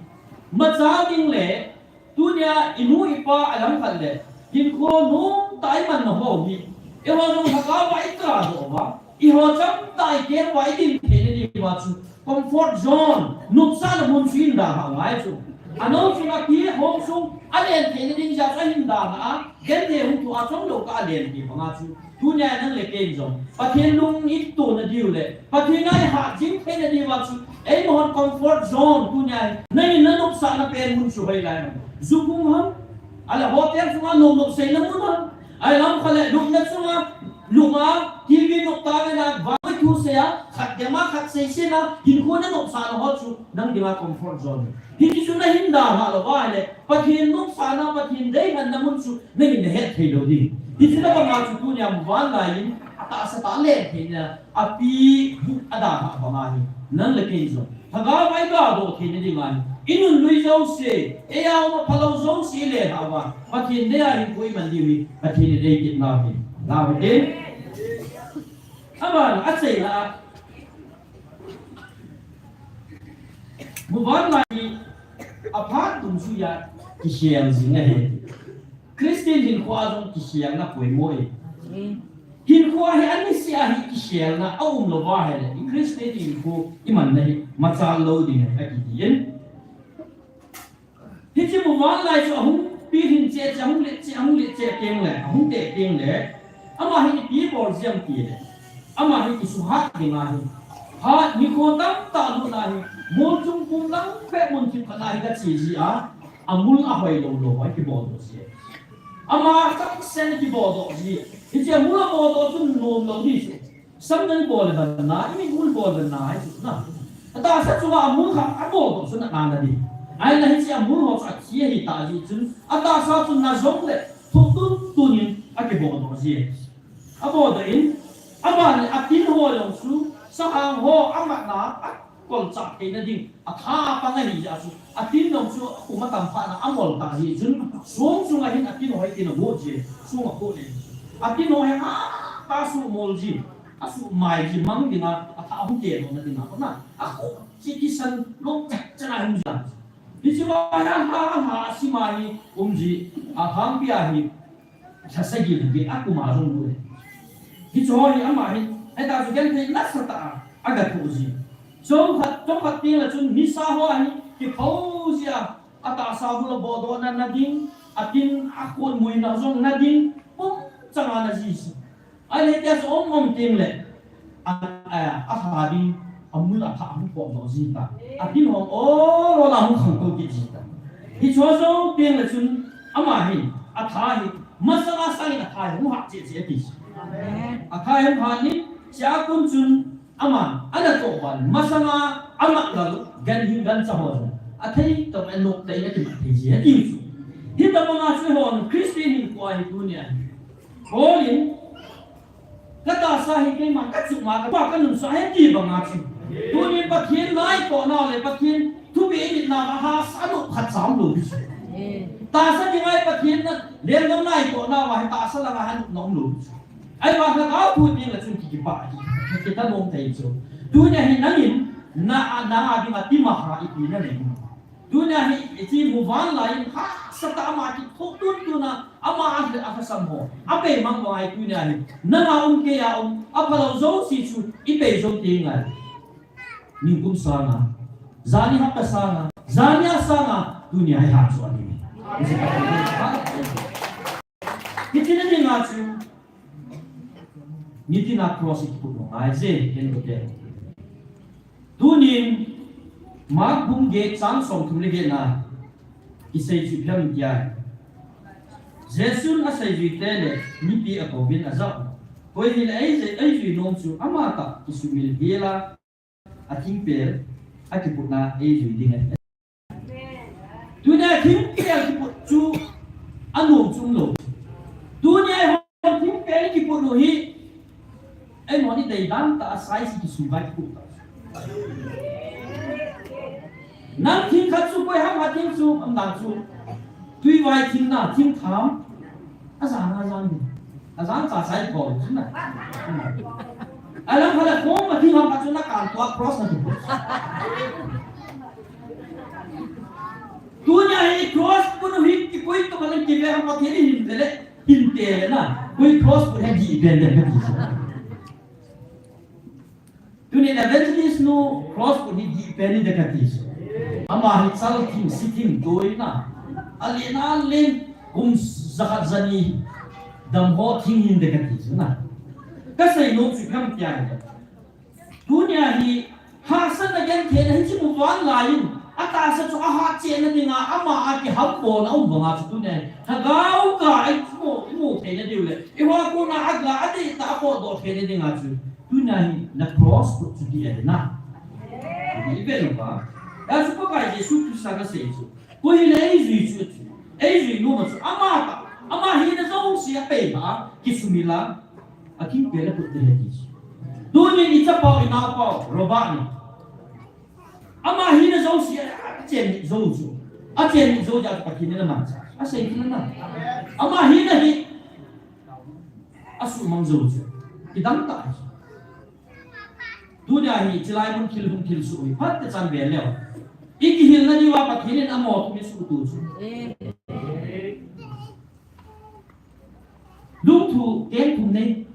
imacha ding le, tunia inu ipa alam khat le, hinkho nomtah a imanna ho hi, eiho jong lhagao a ikadoh uva, eiho chamtah a ikeng uva idin theina diuva chu, comfort zone, nopsahna mun chu ahin dalhah u ngai chu. Anou chunga api hom sung alen theina ding jeh a chu ahin dalhah a, genthei hung thoh a chomlou kah a alen ti banga chu, tunia nang le kei in jong Pathen lung itona diu le Pathen a ihat jing theina diuva chu, eimahon comfort zone tunia hi, nangin nanopsahna pen mun chu hoilai ham? Ju pum ham? Ahile hotel sunga nop nop seina mun ham? Ahile lamkhat le lupna chunga, lupna TV nop tave na, vang thu sei a, khat dema khat sei sei na, hinkho na nopsahna ho chu, nang dinga comfort zone. Hiti chu nahin dalha lou va ahile, Pathen nopsahna, Pathen deilhenna mun chu, nahin nahet thei lou ding. Hichu na banga chu tunia muvanlai in, atahsa tah le theina, api bu adalha banga hi, nang le kei jong. Lhagao a i gadoh theina dinga hi, i nunlui jouse, ei a um a phalou jouse i lelhah uva, Pathen dei a hinkho i man diu hi, Pathen in eikit nau hi. Nau hi. Aban, achaina a. Muvanlai hi, aphat dungjuia, kisel jing ahi. Christian hinkho a jong kiselna poimo e. Hinkho a hi anisea hi kiselna aum lou va ahile, i Christian hinkho i manna hi machal lou ding ahi, akiti in. Hiche muvanlai chu ahung pilhin cheh cheh, ahung let cheh, ahung let cheh teng le, ahung teh teng le, ama hi ipi bol jiem tile, ama hi kisuhat ding ahi. Hat nikho tamtah lut na hi, mol chung pum lang peh mun thim khat na hi kache ji a, amul ahoi lou lou a kiboldoh ji. Ama changsen kiboldoh ji. Hiche amul aboldoh chu nom lou di chu. Sam nang bol le ban na, i mihmul bol le ban na, i chu na. Atahsa chunga amul kha aboldoh chu na na na di. Ahina hiche amul ho chu athi ahi ta ji chun, atahsa chu na jong le, thuk tun tun in akiboldoh ji. Abodoh in, aban le atin ho jong chu, sahang ho amatna, akolchah theina ding, atha apang ahi jeh chun, atin jong chu, akum atam phat na amol ta ji chun, song sunga hin atin ho hi tin agot ji, song agot le. Atin ho hi, a, ta su mol ji, asu mai ji, mang dinga, atha ahung kedoh na dinga, na, akhu chi kisan, lom chak chak a hung ji. Hiche va ha, ha, ha, sima hi, um ji, athangpi a hi, Lha sagi le get a kum a jong lut le. Hiche ho hi ama hin, hita chu genthei nasatah a, aga thoh ji. Chomkhat, chomkhat teng le chun nisa ho a hi, kipho ji a, atahsa bul a bohdoh na na ding, atin a khut muina jong na ding, pum chang a na ji ji. Ahile hitia chu um um teng le, a, a, alha ding, amul atha ahung potdoh ji ta. Atin ho ol ol a hung khangtou kit ji ta. Hiche ho jong teng le chun, ama hin, atha hi, masanga sangin atha hi hung hah cheh cheh ati. Amen. Atha hi hung hah in, chea kon chun, aman, ana toh ban, masanga, amat lou, ganhing gancha ho jong. Athei tah in anop tah in akimat thei ji ati chu. Hitobang a chu eihon, Christian hinkho a hi tunia hi. Paul in, Ka tahsa hi keima, ka chuh ma, ka pa ka nunsa ahi ti banga chu. Tunin Pathen naitohna le Pathen thupeh i nitna a hahsa nop khat cha umlou chu. Tahsa dinga hi Pathen na, lengdam naitohna uva hi tahsa langa hi nopna umlou chu. Ahivang ka thu ding le chun ki, kipah, ki, ki, kithanom thei chu. Tunia hi nangin, na, na a dinga timaha ipi nanei. Tunia hi, hiche muvanlai in hahsa tah a ama kithoh tun tun a, ama a, alhasam ho. Apeimang bang ahi tunia hi. Nanga um kei a um, aphalou jouse chu, ipei jou teng ahi. Nikum sanga. Jani hapta sanga. Jani a sanga. Tunia hi hat chu ahi. Hiche na dinga chu. Nitina cross i kiput u ngai je, ken ko te. Tunin, Mark bung get chang somthum le get na, kisei chu ipi ham tia. Jesun aseijuite le, mipi akouvin ajah u. Koi hile eijui, eijui nom chu, ama tah kisumil hel a, athingpel, akiputna eijui ding ahi. Tunia thingpel kiput chu anom chu umlou. Tunia eihon thingpel kiput u hi, eihon idei dan tah a size kisuh vai kiput tah. Nang thing khat chu koi ham a thing chu, um dan chu. Tuivai thing na, thing tham. Ajan, ajan. Ajan cha sai ko, na. Alam khat a khom a thing ham khat chu na kan tua cross na tu. Tunia hi cross put u hi kikoi to malam kive ham Pathen in hin vele, hin te le na. Koi cross put u hi di pen de ka ti. Tunin evangelist nu cross put hi di pen de ka ti. Ama hi chal thim, si thim, doi na. Ale na le kum jakhat jani dam ho thing hin de ka ti na. Ka sei nom chu ipi ham tia. Tunia hi Hahsatna gentheina hiche muvanlai in atahsa chu ahatchetna dinga ama a kihambol a um banga chu tunia hi lhagao kah a imu, imu theina diu le ihua kona aga adeitah a potdoh theina dinga chu tunia hi na cross khut chu dih ahi na. Ive uva, hijeh chun Pakai Jesu Christa nasei chu, koi hile eijui chu, eijui nom a chu ama tah, ama hina jouse apeilha a kisumil a, athingpel a khut ding ahi ti chu. Tunin ichapau, inaopau Robert in ama hina jouse a, achenpi jou chu, achenpi jou jeh a Pathen in amanchah, asei kit na. Ama hina hi asuhmang jou chu, kidang tah ahi chu. Tunia hi chilai mun thil hung thilsoh hi phatechan ve leu, ikihilna diuva Pathen in amo thum eisuhto chu. Lungthu keng thum nei,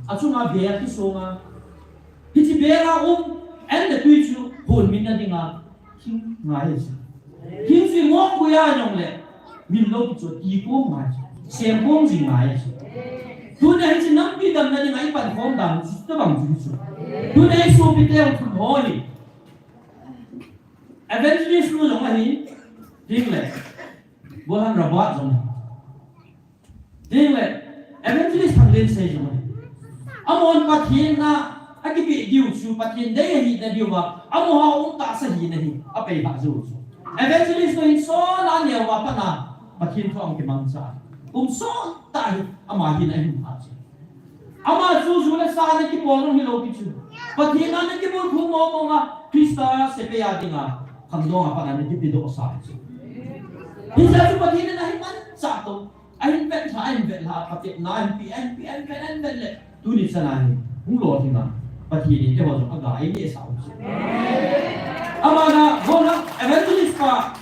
achunga bel kisonga, hiche bel a um an le tui chu honminna dinga thing ngai chu. Thing chu imong koi a jongle min lou kichu ti kom ngai chu, sem kom jing ngai chu. Tunia hiche nampi damna dinga ipankhom dan chu tobang chu chu. Tunia isopite hung thum ho hi Evangelist nu jong ahi, ding le Golhang Robert jong ahi, ding le Evangelist Thanglenseijong ahi. Amahon Pathen a akipeh diu chu Pathen dei ahina diuva amaho a um tahsa hina hi apeilha jou chu. Evangelist nu hin sona aneo a pat a Pathen thu ahung kimangcha, kum sot tah hi ama hina ahin pha chu. Ama chu ju le sa ana kibol jong hilou pi chu, Pathen a ana kibol khum mong mong a, Christa sepai a dinga khangdong a pat a ana kipedoh sa chu. Hijeh chun Pathen in ahin manchah to, ahin vetlha, ahin vetlha, patepna ahin pe, ahin pe, ahin vet, ahin vet le tuni chan a hi hung lolhing a, Pathen in eiho jong aga eimeh sa u chu. Abana Golhang Evangelist pa,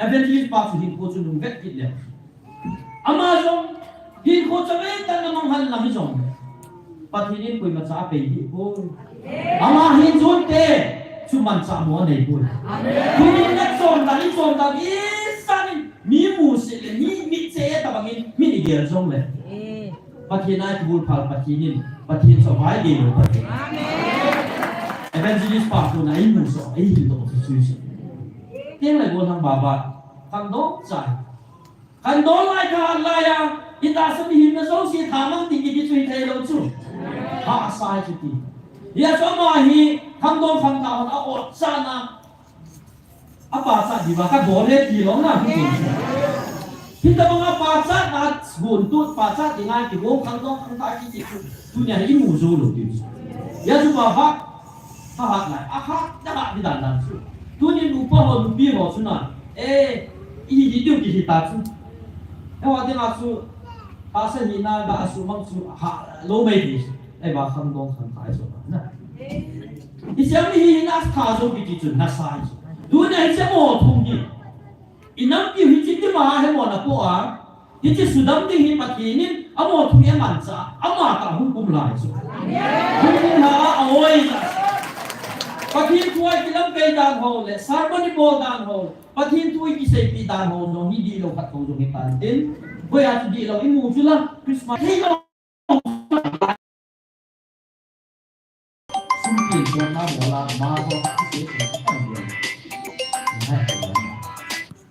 Evangelist pa chu hinkho chu nung vet kit le, ama jong hinkho chavei tah in amang han lang hijongle, Pathen in koimacha apei dih poi. Ama hin jonte chu manchah mo anei poi. Tunin nachon dan, ichon dan isan in mi musit le mi mitche e tabang in min igel jongle, Pathen a ikibulphal Pathen in, Pathen chu avaigei lou Pathen. Evangelist pa kona imu soh, ihil doh chu chu chu. Tengle Golhang baba, khangdong chai. Khangdong lai, khat lai a itahsa mihem na jouse thamang ding kiti chu hithei lou chu. Hahsa chu ti. Hijeh chun ama hi khangdong khangthah hon a-ot chan a, apachat diuva kabol e ti lou na, hiti chu. Hitabang a pachat a gun tu, pachat dinga kigong khangdong khangthah kiti chu tunia hi imu jou lou ti chu. Hijeh chun baba, ahat lai, ahat, ahat di dan dan chu. Tunin upa ho, nupi ho chu na, eh, ihi diu kihi ta chu. Eiho dinga chu tahsa hina ga asuhmang chu ha lou mai ti chu. Eiva khangdong khangthah chu na. Hiche a mihem hina tha jou kiti chu nasa ahi chu. Tunia hiche mo thum hi inampiu hiche tima a hemo napo a, hiche sudam ding hi Pathen in amo thum hi amanchah, ama tah hung kum lai chu. Hung kum lai a, a-oi lai. Pathen thu a ikilamkai dan ho le sermon ibol dan ho, Pathen thu ikiseipeh dan ho jong hi dihlou khat ho jong hitan tin. Hoiya chu dihlou imu chu la, Christmas hi jong. Sum tin chonna bola ma ho,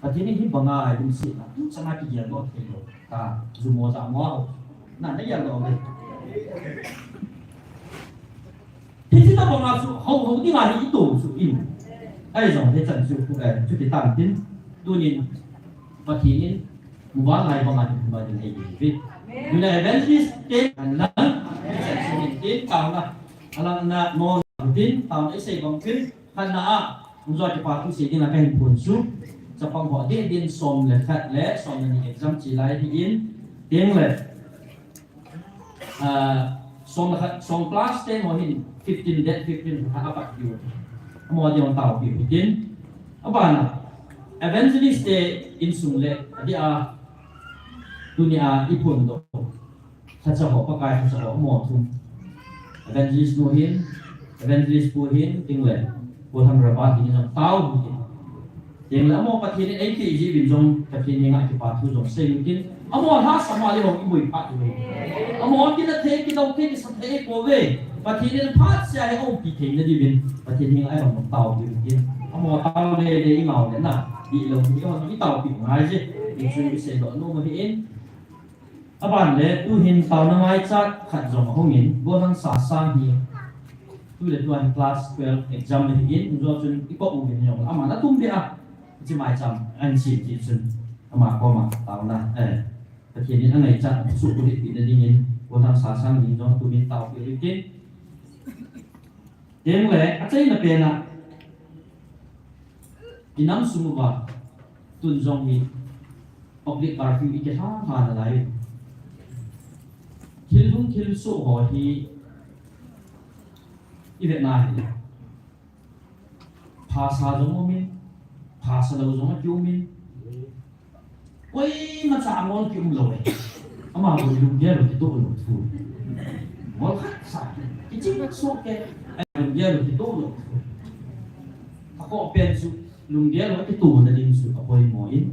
Pathen in hibanga ilungsetna tuchan a kigel doh thei lou. Ka ju mo ja mo ho. Na, nagel doh le. Hiche tabang a chu hou hou dinga hi ito chu in. Ahi jong hichan chu, eh, chuti tan tin. Tunin Pathen in muvanlai banga hin huma ding ahi ve. Tuna evangelist te an lang, hichan chu hin tin taona. Alang na non tin taona isei bang tin. Khatna a, hung jo kipathu sei dinga kahin phon chu. Chapang ho adeh din som le khat le som le ni exam che lai ahin, tengle, ah, som le khat, som plus te ho hin fifteen, date fifteen kha apat diu. Amaho ding taopiu hitin. Abana, evangelist te insung le adeh a, tunia iphondoh lhacha ho, Pakai lhacha ho, amaho thum. Evangelist nu hin, evangelist pu hin, tengle Golhang Robert hin jong tao u hite. Tengle amaho Pathen in eipeh jeh uvin jong Pathen henga kipa thu jong sei u hitin. Amaho lhasam a le hung iboi phat u ve. Amaho kina thei, kidou thei, kisa thei pouve. Pathen in phat sia hi umpi theina diuvin Pathen henga i hung taopi u ahi. Amaho tao le le i ngau le na, dihlou hi hung i taopi u ngai je. Hichu i seidoh nom ahin. Aban le tuhin taona ngaichat khat jong ahung in, Golhang Sasang hi tu le tuan class twelve exam ahin, hung jo chun i kou uvin jong, aman atum beh a, hiche maicham ahin sem jeh chun, ama koma taona, eh, Pathen in angaichat suhbulhit pehna dingin, Golhang Sasang ding jong tumin taopi u hitin. Tengle, achaina pen a, i nam sung uva, tun jong hi public curfew i kilha lha nalai. Thil hung thil soh ho hi i vet na hile, phasa jong um in, phasa lou jong akium in, koimacha angol kium lou e. Ama bou lunggel u kitoh lou thu. Ngol khat sa. Kiching soh kei. Lunggel u kitoh lou thu. Akhoh pen chu lunggel u akitohna ding chu apoimo in.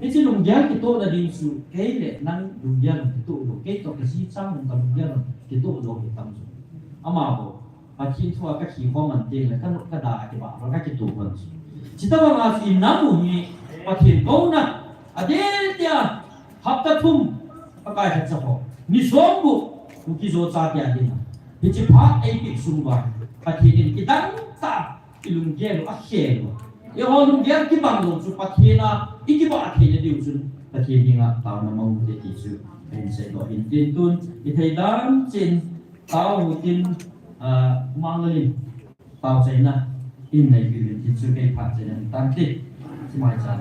Hiche lunggel kitohna ding chu kei le nang lunggel u kitoh lou. Kei toh kaji chang nung kalunggel u kitoh lou hitam chu. Ama bou Pathen thu a kakhi khom man tengle, kanop kada a kibah lou, kakitoh man chu. Chutobang a chu i nam u hi Pathen kouna, adeh tia, hapta thum, Pakai khatcha ho, ni som bou, Kuki-Zo chate a dinga. Hiche phat eipeh sung uva, Pathen in kidang tah a i lunggel u akhel u. Eiho lunggel kibang lou chu Pathen a i kibah theina diu chun Pathen henga taona mang u hite ti chu kahin seidoh in tin tun, i thei dan chan Tao tin, ah, Manglal in tao chaina in nei pi uvin tin chu kei phat chaina in tan ti. Chimai chan.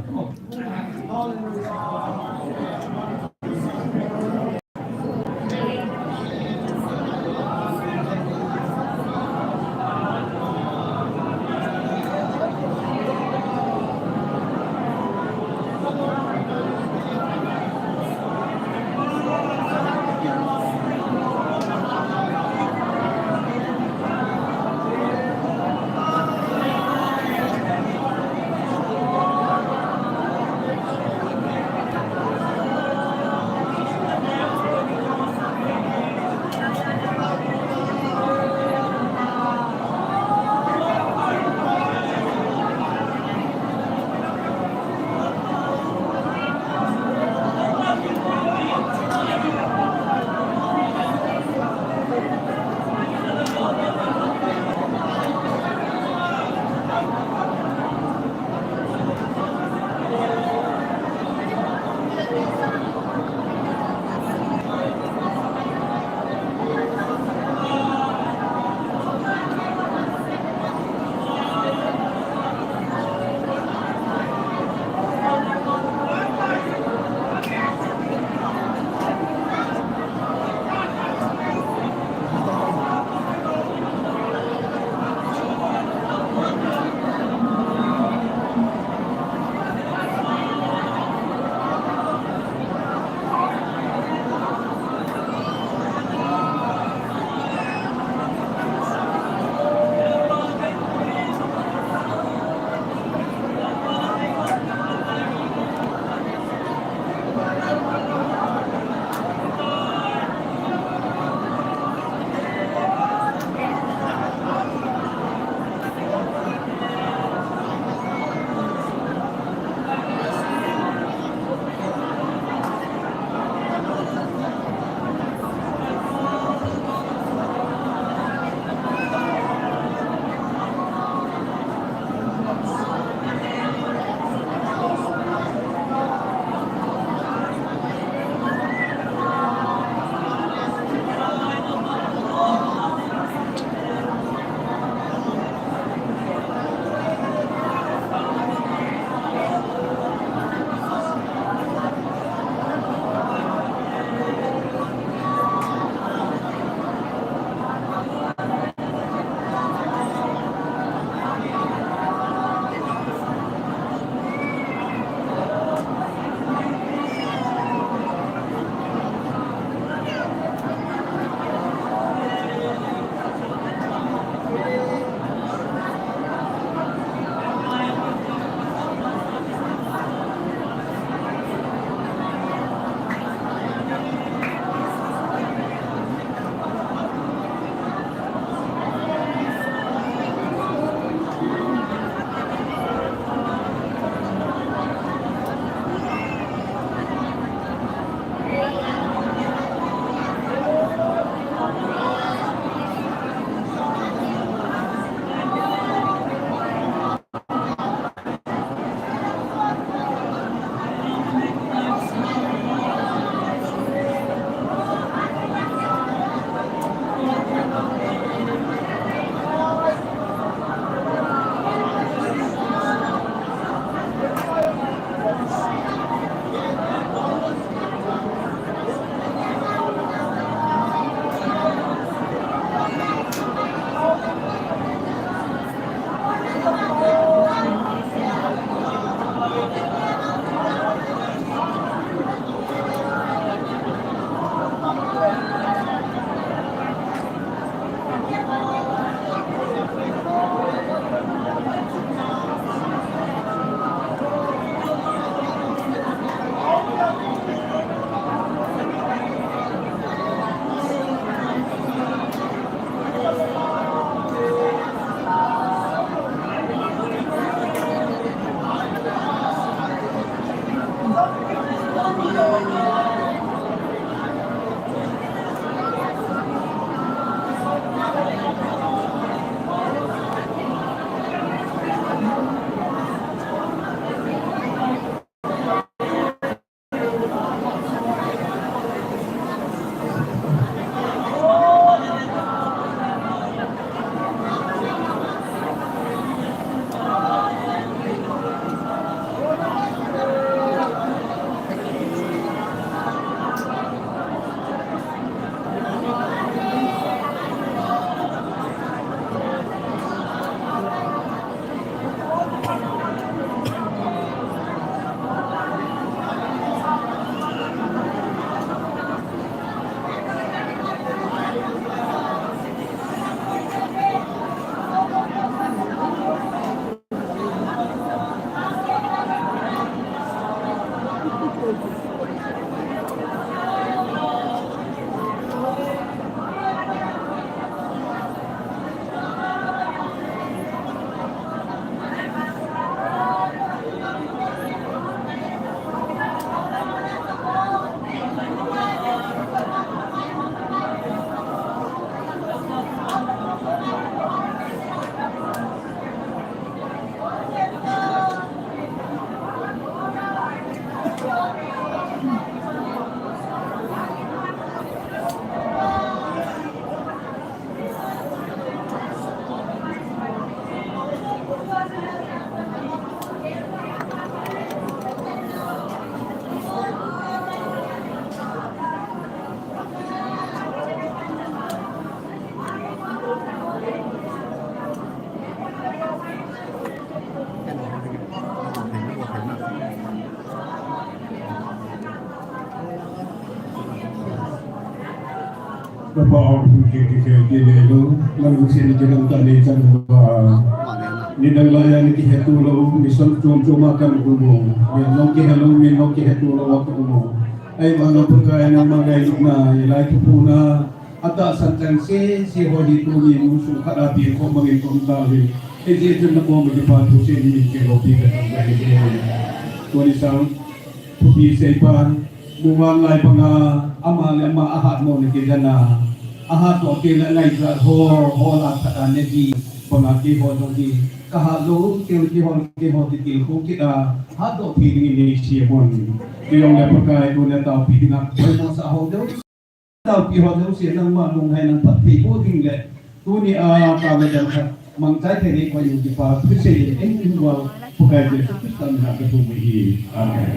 Ka pa aw, thu ki ki ki ki le lo, man ku sin ki dang ta ni chan ba. Ni dang la ya ni ki he tu lo, mi son chom chom a kan ku mo. Ni no ki he lo, mi no ki he tu lo a ku mo. Ai ma no pu ka ai na ma ngai lu na, i lai tu pu na. Ata san chan se, se ho hi tu ni mu su kha da pi ko ma ngi ko ta hi. E je tu na ko ma ki pa thu se ni ki lo pi ka ta ngai ni. Tu ni sang. Thupi seipan, muvan lai banga, ama le ama ahat mo ni kidana, ahat to ke le lai sa ho, ho la thata ne ji, banga kihol jong ji, kahat lou, kihol, kihol, kihol, kihol, kihol, kihol, kihol, hat to pi ni ni si mon, kihol le Pakai tu ne tao pi na, koi mo sa ho deu. Tao pi ho jouse nangma nung hai nang phat thei po ding le. Tuni a ka ve dang khat. Mangchai thei nei pa yu ki pa. Thusei le en in wal. Pakai Jesu Christa min a ka thum hi. Amen.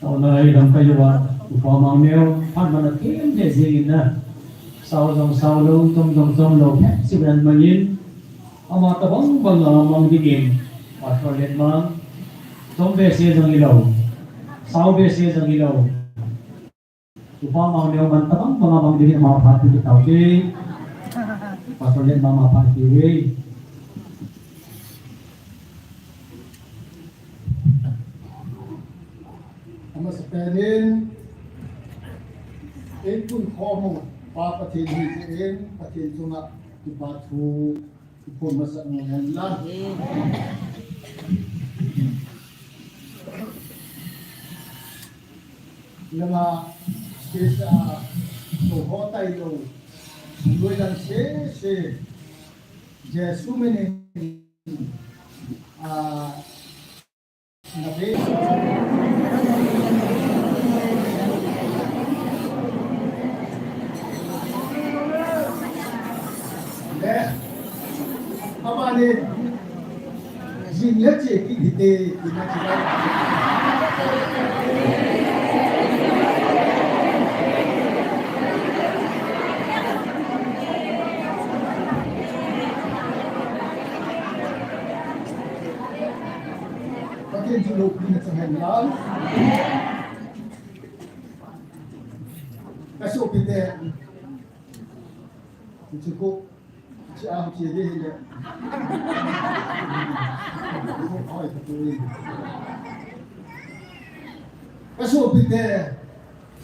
Tao nai dang ka yuva, upa mang neo, phan mana kem je je in na. Sao jong sao lo, chom jong chom lo, phe si ban mangin. Ama tabang bang a mang dingin, Pastor Letmang, chom be se jong ilo, sao be se jong ilo. Upa mang neo man tabang bang a mang dingin ama phat pi tao ke. Pastor Letmang ama phat pi we. Amasapen in, in pun khomu, Pa Pathen hi in, Pathen chunga kipa thu, kipa masa ngen la. Lama, kesa, to ho tai lo, lui lang se, se, Jesu minin, a, Pathen thu loupina chang hen lang. Ka sopite. Chu ko. Chu a chu de le. Ko hoi ka tu. Ka sopite.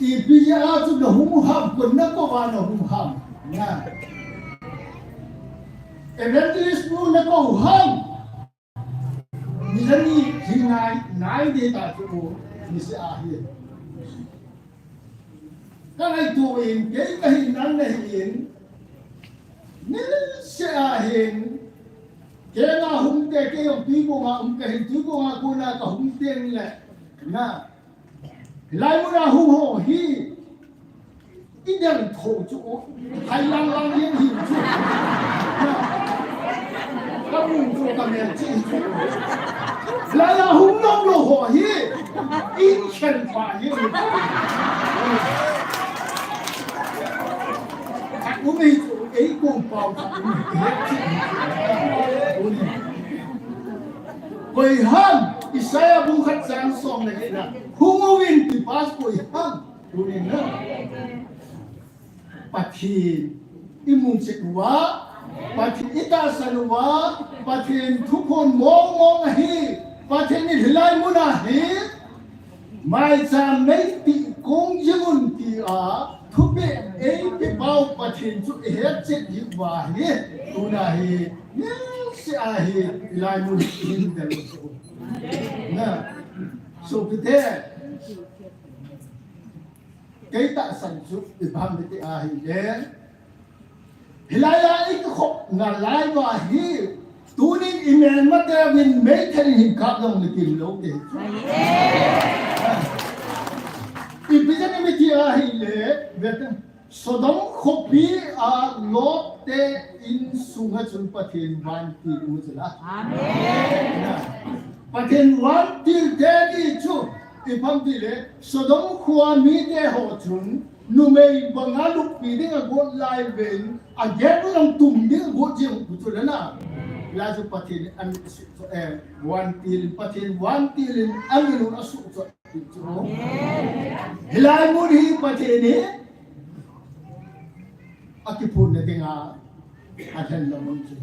Ipi jeh a chu na hung ham, koi na kou va na hung ham. Na. Evangelist nu na kou ham. Ni le ni hi nai, nai de ta chu ni se a hi. Ka ngaito in, kei ka hin nang na hin. Ni se a hin. Kei na hung te, kei jong tui ko nga um ka hin, tui ko nga ko na ka hung te le. Na. Hilai mun a hung ho hi, i dang tho chu, hai lang lang yen hi chu. Ka mun chu ka mel chi chu. Hilai a hung nom lou ho hi, in khen pa yen hi chu. Khat um hi chu, ei kong pau khat um hi, het chi hi chu. Koi ham, Isaiah bung khat chang som le get na. Hung uvin ti pa koi ham. Tunin na. Pathen i mungchet uva, Pathen i tahsan uva, Pathen thuphon mong mong ahi, Pathen i hilai mun ahi, maicham nei ti kong jing un tia, thupeh ei pe pau Pathen chu i hetchet diu ahi, tuna hi, nilse ahi, hilai mun hin del. Na, sopite. Kei tahsan chu ipi ham iti ahile. Hilai a i kikhop nalai uva hi. Tunin i melmate uvin meithal in hin kap jong le kim lou te. Ipi jeh inem iti ahile. Vete. Sodom khopi a Lot te insunga chun Pathen vantil um chu la. Amen. Pathen vantil te ni chu ipi ham tile Sodom khua mite ho chun numei banga luppi ding agot lai uvin aget u jong tum ding agot jing u chu la na. Hilai chu Pathen in an suh chu, eh, vantil, Pathen vantil in an lu a suh chu. Amen. Hilai mun hi Pathen hi akiphun na dinga, a lhen na mun chu.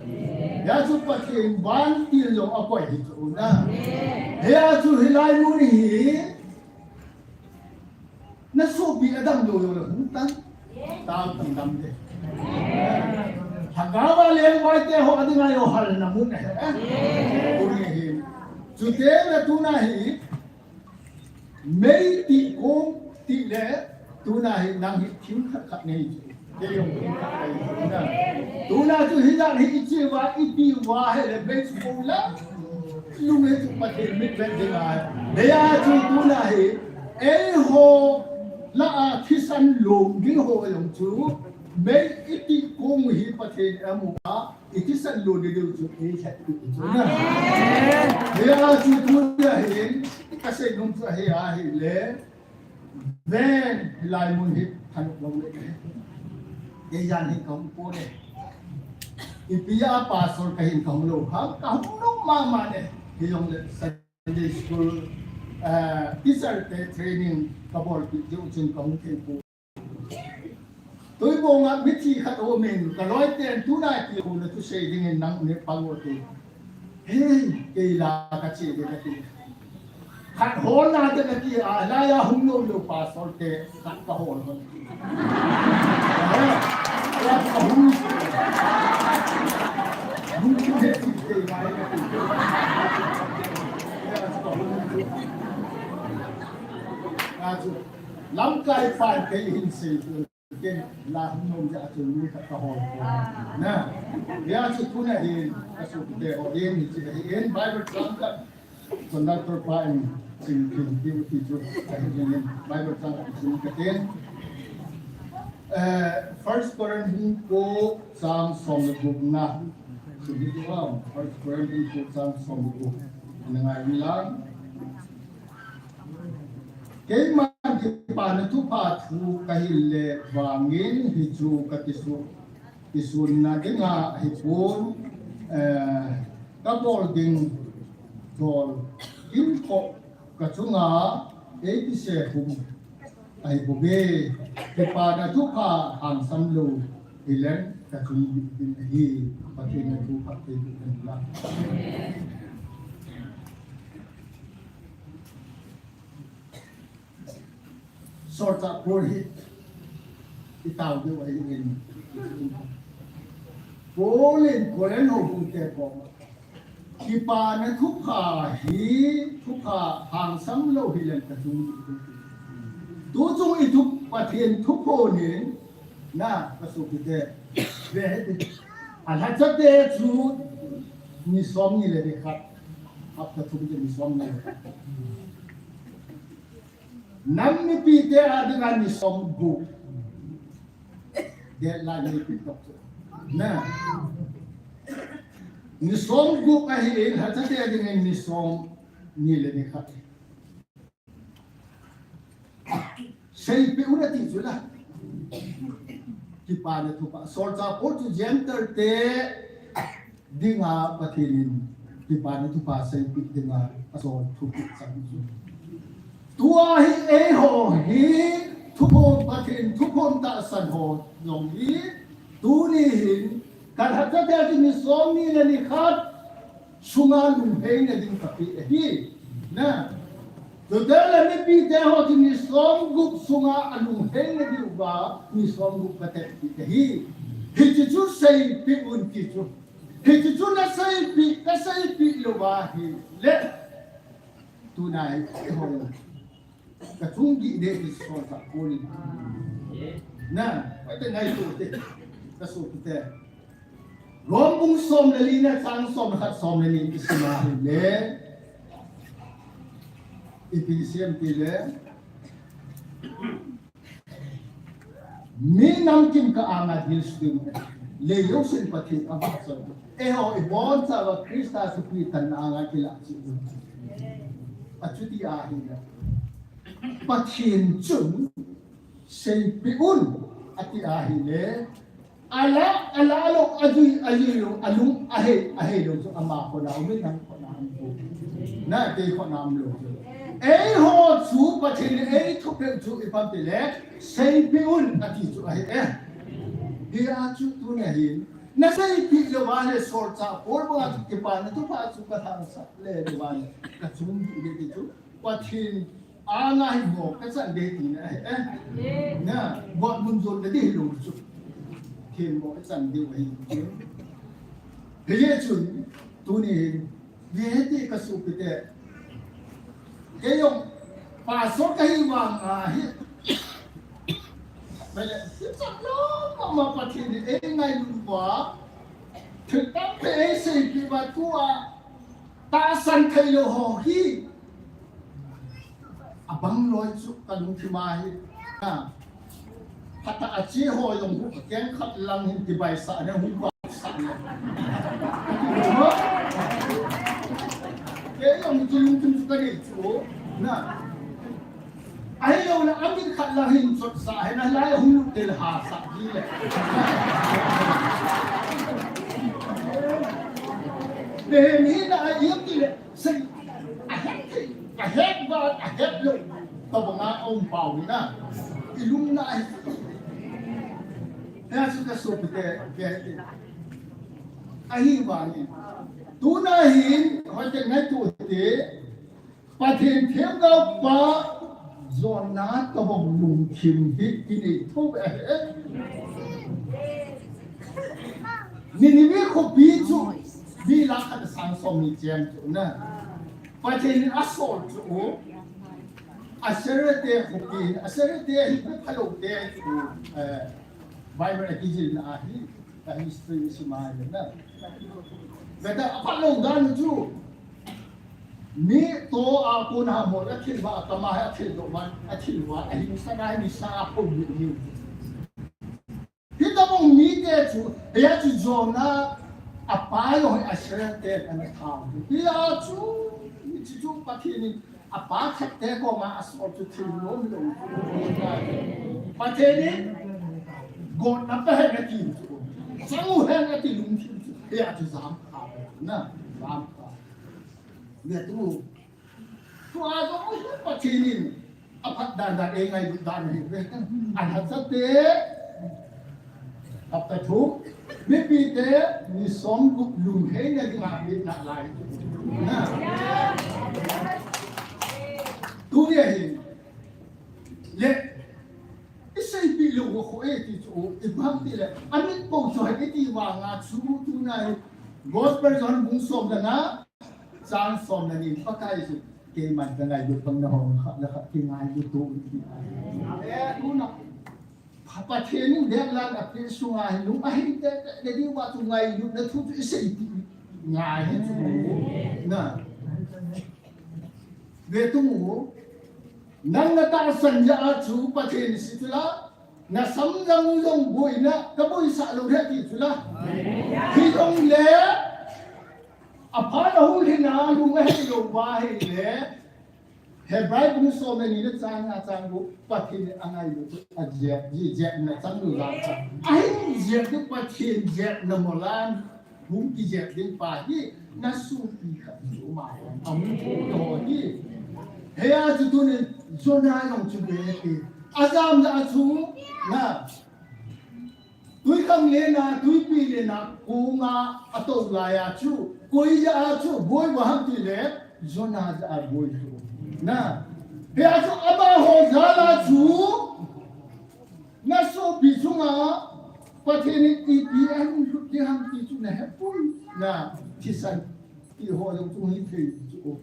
Hia chu Pathen vantil jong akoi hi chu na. Hia chu hilai mun hi, na sopi a dam lou lou le hung tan. Tao tan dam de. Lhagao a leng vai te ho a dinga jong hal na mun ahi. Tuni hi. Chuteng le tuna hi. Mei ti kong ti le tuna hi nang hi thing khat khat nei chu. Kei jong thing khat nei chu na. Tuna chu hijat hi i chi uva, i ti uva hi le bei chu ko la. Lung hi chu Pathen mit vet ding a. Hia chu tuna hi, eiho lah a thisan lom ding ho jong chu, mei i ti kong hi Pathen amu a, i thisan lom ding diu chu, ei lhatpi chu na. Amen. Hia chu tuna hin, ka sei nom chu ahi a hi le, ven, hilai mun hi, than lou le. Kei jan hi ka hung po le. Ipi a pastor ka hin ka hung lou ham, ka hung lou mama le. Hi jong le, Sunday school, eh, teacher te training ka bolpi diu chun ka hung thei po. Tuibong a mithi khat um in, ka loi ten tuna ti khu na thusei ding in nang ne pang o ti. Hei, kei la ka che de ka ti. Khat hol na de ka ti a, la ya hung lou lou pastor te, khat ka hol hon. Eh, ya ka hung. Hung chu he ti kei la ka ti. Ya ka hung. Ka chu. Lamkai pan kei hin sei ken la hung nom ja chu mi khat ka hol ko. Na. Hia chu tuna hin ka sopite ho in hi chi hi in Bible chang khat conductor pa in sim sim ti u ti chu ka hin hin Bible chang khat sim ka ten. Eh, First Corinthians ko chang som le gup na. Sim hi wow. First Corinthians ko chang som le gup. Na ngai mi lang. Keiman kipana thupha thu ka hil le vangin hichu ka kisu, kisunna dinga hipon, eh, ka bol ding dol kimkhoh ka chunga ei kise hum ahi bouve. Kipana thupha hangsam lou hilen ka chung ding ahi. Pathen in thu phatthei boh hen lang. Solchah Paul hi i tao diu ahi in. Paul in Corinth houbung te koma, kipana thupha hi, thupha hangsam lou hilen ka chung ding. Tu chung i thu Pathen thuphon in, na, ka sopite, ve hite. A lhacha te chu ni som ni le ni khat. Hapta thum chu ni som ni le khat. Nam mipi te a dinga ni som gup. Deadline ni pi tok chu. Na. Ni som gup ahi in, lhacha te a dinga ni som ni le ni khat. Seipeh un ati chu la. Kipana thupha. Solchah Paul chu Gentile te dinga Pathen in kipana thupha seipeh dinga asol thupeh chang chu. Tua hi eiho hi thuphon Pathen thuphon tahsan ho jong hi tuni hin ka lhacha te a chu ni som ni le ni khat sunga lunghei na ding ka pe ahi. Na. Chuteng le mipi te ho chu ni som gup sunga alunghei na diu va, ni som gup ka tepeh ahi. Hiche chu seipeh un ti chu. Hiche chu na seipeh, ka seipeh lou va ahile. Tuna hi, eiho. Ka chung ding ding ti solchah Paul in. Na, pai te ngai tu te. Ka sopite. Rom bung som le li na chang som le khat som le ni i sim a ahile. Ipi sim ti le. Mi namkim kah anga thil suhthim, lei jousen Pathen avahchoi. Eiho ibonchauva Christa thupi tanna anga kilah cheh u. Achuti ahile, Pathen chun seipeh un ati ahile, Ala, ala lo, ajui, ajui lo, alung, ahei, ahei lo chu ama khut a um in, nang khut a um lo. Na, kei khut a um lo. Eiho chu Pathen in eithupeh chu ipi ham itile, seipeh un ati chu ahi e. Hia chu tuni hin, na seipeh lou va le solchah Paul banga chu kipana thupha chu kathangsa le lou va le, kachung ding le ti chu. Pathen anga hin mo kachan ding tina ahi e. Na, bot mun jon na ding hilou chu. Pathen mo kachan ding ahi. Hijeh chun, tuni hin, ve hite ka sopite. Kei jong, pastor kahi vang ahi. Bele, hichan lou mama Pathen in eingailut uva. Thil tampi eiseipeh uva tua. Tahsan thei lou ho hi. Abang loi chu kalungthim a hi. Ha. Phatah a che ho jong hu keng khat lang hin kibai sah ne hu ba sah ne. Kei jong chu lungthim chu kanei chu. Na. Ahilou le, amin khat lang hin chot sah, hin alai hung lut tel ha sah ji le. Behen hi na a iam ti le, sei, ahet thei, ahet vat, ahet lou. Tobang a um pau hi na. Ilung na ahi. Hia chu ka sopite, ve te. Ahivangin. Tuna hin, hoiteng ngaito te, Pathen themgao pa Jonah tobang lungthim hi kinei thou ahi. Nineveh khopi chu mi lakh khat sang som ni cheng chu na. Pathen in asol chu Assyria te khopi, Assyria te hi phalou te chu, eh, Bible a kijil na ahi, a history sim a le na. Beta aphalou dan chu. Mi to a kona mo la thil ba kama ha thil do man a thil wa a hin sa nai mi sa a pon ni ni. Hitobang mite chu, hia chu Jonah apa jong hi Assyria te ana thau. Hia chu, hichu chu Pathen in apa khat te koma asol chu thil lom lom. Pathen in gotna pe hen ati chu. Chang u hen ati lungthim chu. Hia chu jam kha na, jam kha. Ve tu. Tua jong hi Pathen in aphat dan dan eingailut dan hi ve. Alhasate, chapter two, mipite ni somgup lungheina dinga vetna lai. Na. Tuni ahin. Le, iseipeh lou u khu e ti chu, ipi ham itile, amit po chu hi iti vanga chu tunai, Gospel John bung som le nga, chang som le ni, Pakai chu, keiman kangailut bang nahung kha, le kha, kingailut u, iti. Eh, tuna, Pa, Pathen in deadline apeh sunga hi, lung ahi te, te, le diu va chu ngailutna thu chu iseipeh ngai hi chu, na. Ve tu mu, nang na tahsan jeh a chu Pathen si chu la, na samjang jong boina, kaboisah lou ding ti chu la. Hijongle, apha na hung hin a, lung ahei lou va ahile, Hebrai bung som le ni na chang nga chang gup, Pathen in angailut chu ajep, ji jepna chang lou jeh a. Ahin jep chu Pathen jepna molan, Hung kijep ding pa hi, na sopi khat chu ma, a hung thu lo hi. Hia chu tunin, Jonah jong chu be ti. Ajam jeh a chu, na. Twikhanglen a, twipi len a, kong a, atou lai a chu. Koi jeh a chu, boi uva ham tile, Jonah jeh a boi chu. Na. Hia chu, amaho jal a chu. Na sopi chunga Pathen in ipi ahin lut ding ham ti chu na hepon na thisan ti ho jong chu hithei chu.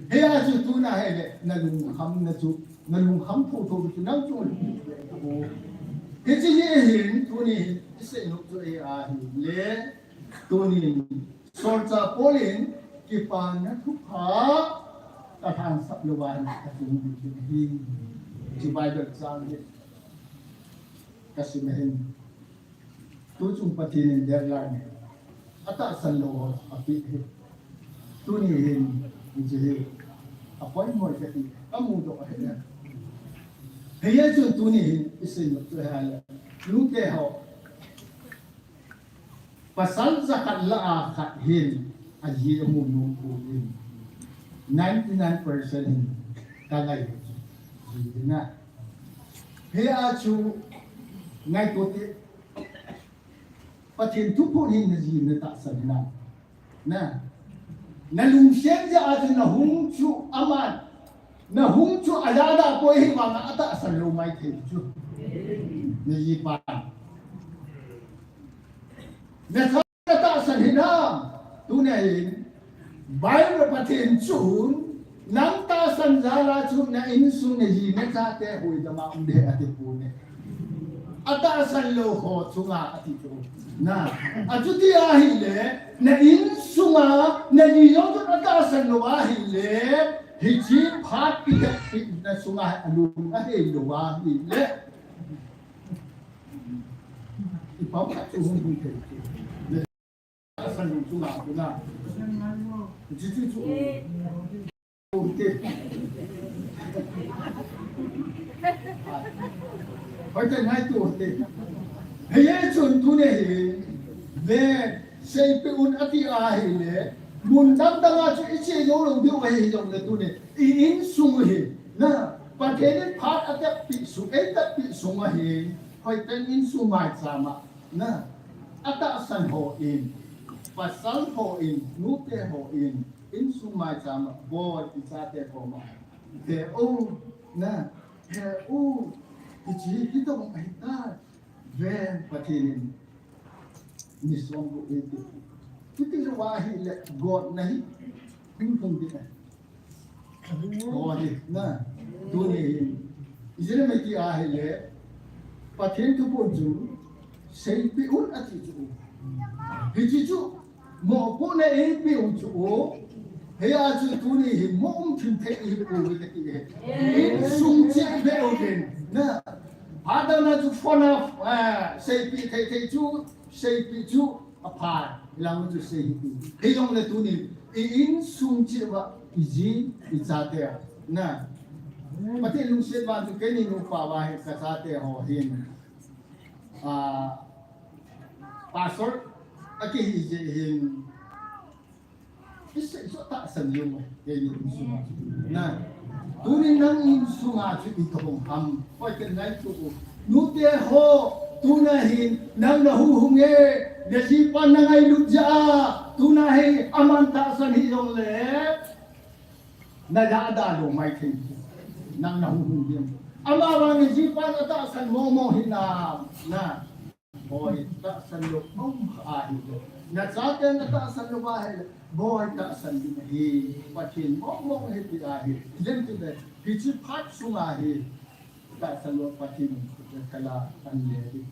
Hia chu tuna hile na lungkham na chu, na lungkham thotho chu nang chu. Hiche hi hin tuni hin isei nom chu ahile. Tunin, Solchah Paul in, kipana thupha, kalhangsap louva in, kathum ding hi. Hiche Bible chang hi, kasim ahin. Tuchung Pathen in deadline hi, atahsan lou ho, apeh hi. Tuni hin, hiche hi, apoimo kati, kamudoh ahi. Hiche chun tuni hin, isei nom chu ahile. Lute ho, Pasal jakhat lah a khat hin aji amu nom pon, ninety nine percent hin kangai ji na. Hia chu ngaito te, Pathen thuphon hin naji natahsan hinam? Na, nalungset jeh a chu nahung chu aman, nahung chu ajada poi, hivanga atahsan lou maithei chu. Najipan nacha natahsan hinam? Tuni hin Bible Pathen chun, nang tahsan jal a chu na insung, naji nachate hoidam a um ding ati pon e. Atahsan lou ho chunga ati chu. Na, achuti ahile, na insunga naji jong chu atahsan lou ahile, hiche phat kihetpi na sunga alung ahei lou ahile, i pau khat chu hung hung thei chu. San lung chunga kuna. Ji ji chu. Ute. Hoite ngaito te. Hiche chun tuni hin, ve, seipeh un ati ahile, mun dang dang a chu iche jou lou diu ahi jongle tuni, i insung hi, na, Pathen in phat atetpi sung, eitetpi sung ahi, hoiteng insung maicham a, na, atahsan hon, pasal hon, nute hon, insung maicham a, boi, ichate koma, ve o, na, ve o, hiche hi kitong ahitai, ve, Pathen in ni som gu eiti. Hiti lou ahile, gotna hi hung hung ding ahi. Ahi, na, tuni hin, ijeh inem iti ahile, Pathen thuphon chu seipeh un ati chu. Hiche chu mopohna eipeh u chu. Hia chu tuni hin mo um thim thei ihiu ve kati e. Insung cheh ve uvin, na, phat dang a chu phone a, ah, seipeh thei thei chu, seipeh chu apha, hilang chu sei hiti. Hijongle tuni, i insung cheh uva, iji, ichate, na, Pathen lungset vang chu keini nupa uva hi kachate ho hin, ah, pastor akihi jeh hin, isei chu atahsan lou, keini insunga chu. Na, tuni nang insunga chu itoh ham? Hoiteng ngaito u. Nute ho, tuna hin nang nahung hung e, najipan nangailut jeh a, tuna hi aman tahsan hijongle, najada lou maithei. Nang nahung hung ding. Amavang najipan atahsan mong mong hinam, na. Boi, tahsan lou um ahile. Nachaten atahsan lou ahile, boi, tahsan ding ahi. Pathen mong mong ahi ti ahi. Ijeh inem itile, hiche phat sunga hi tahsan lou Pathen kala anle ding.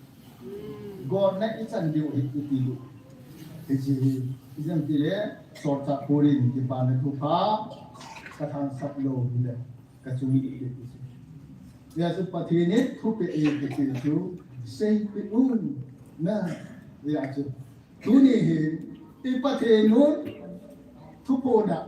Gotna ichan diu hi iti diu. Hiche hi, ijeh inem itile, Solchah Paul in kipana thupha kathangsap lou hile, kachung in iti chu. Hia chu Pathen in thupeh e kiti chu, seipeh un, na, hia chu. Tuni hin, i Pathen un, thuphon a,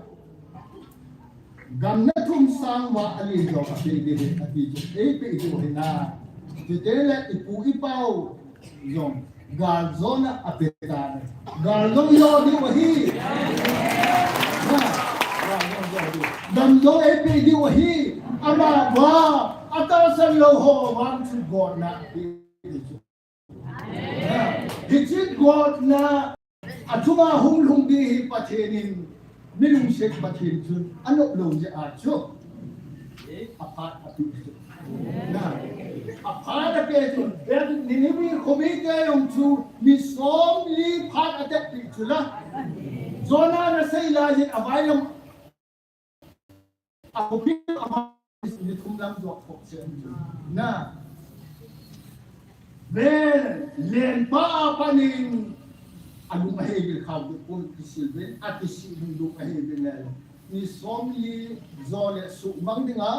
gamna thum sang uva alen jong apeh ding ahi ati chu, eipeh diu hinam? Chuteng le ipu ipau jong, gal jona ape tan. Gal jong jo diu ahi. Na, gal jong jo diu. Gam jong eipeh diu ahi. Amavang, atahsan lou ho vang chu gotna ape ding chu. Hiche gotna, achunga hung lhung ding hi Pathen in, mi lungset Pathen chun anop lou jeh a chu, aphat apeh chu. Na, aphat apeh chu, Nineveh khomite jong chu, ni somli phat atetpi chu la. Jonah nasei lai hin availam a khopi a, ni thum lang jong khop chen. Na, ve, lenpa apan in alung ahei vil khao tu pun kisil ve, akisih lung lung ahei vil le. Ni somli jo le suhmang dinga,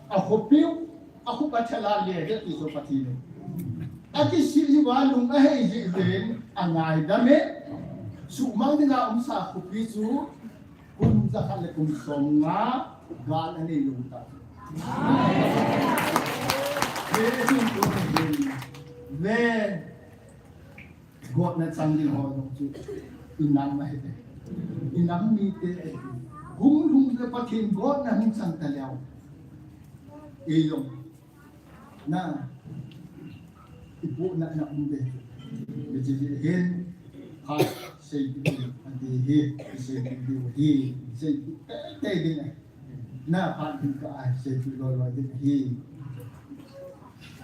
akhopi u, akhup a thela le de ti chu Pathen in. Akisih uva lung ahei jeh in, angaidam e, suhmang dinga umsa khopi chu, kum jakhat le kum somnga gal anei lou ta. Ve, ve, Gotna chang ding ho jong chu inam ahi. Inam mite ahi. Hung hung le Pathen gotna hung chang ta leu. Eijong na ibohna na um de. Hiche hin phat seipeh ding ati hi, seipeh ding hi, seipeh teitei ding ahi. Na phat ding ka ai, seipeh loi loi ding ahi.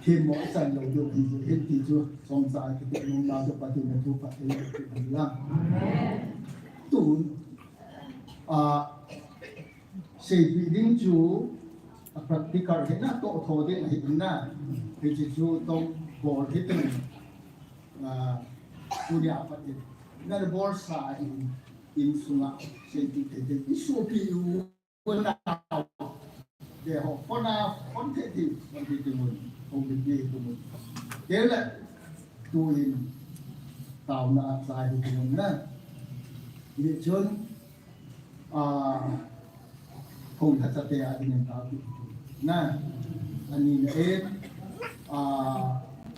Themmo ichan lou diu ahi, hin ti chu, chomcha kiti nom na chu Pathen na thu phat thei ding ahi lang. Tun, a, seipeh ding chu, a practical hi na toh tho ding ahi na. Hiche chu tobol hi teng, a, tunia pat in. Na bolsa in, insunga seipeh thei ding. Isopi u. Kona, de ho, kona, kon thei thei, kon thei thei mun, kon thei thei mun. Kei le, tuin, taona a chai thei thei mun na. Hichun, a, kon tha cha te a dingin tao thei thei na. Ani na e, a,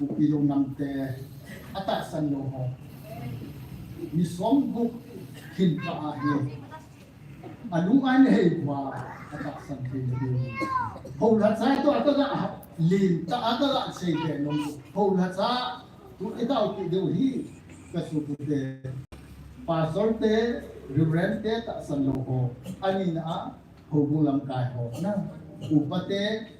Kuki Lhungnam te, atahsan lou ho. Ni som gup hin ka ahi. Alung ahin hei uva, atahsan thei lou diu. Houlhacha toh, atahsan, len tah a kasei thei nom. Houlhacha, tu itao kit diu hi, kasu te. Pastor te, Reverend te, tahsan lou ho. Ani na a, houbung lamkai ho. Na, upa te,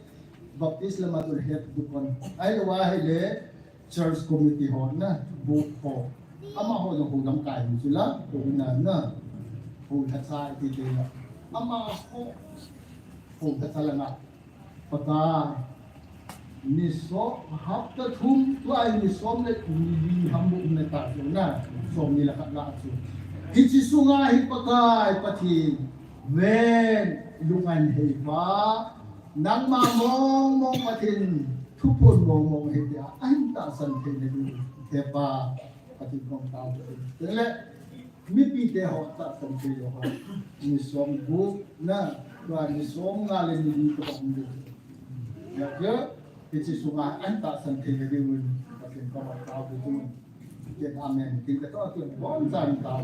Baptist lam a tu head deacon. Ahilou a hile, Church committee ho na, board ho. Amaho jong hou lamkai hi chu la, hou na na. Houlhacha iti te la. Amaho, houlhacha langa. Pakai. Ni som, hapta thum, tua ni som le ni li ham bu um na ta chu na. Som ni le khat la chu. Hiche sunga hi Pakai Pathen. Ven, lung ahin hei uva. Nangma mong mong Pathen, thuphon mong mong hi tia, ahin tahsan thei na diu, he Pa, Pathen kong tao te. Tele, mipi te ho tahsan thei lou ho. Ni som gup na, tua ni som nga le ni li ka bang diu. Ya ke, hiche sunga ahin tahsan thei na diu, Pathen kong tao te. Amen. Tin ka to, tin bon chan ta.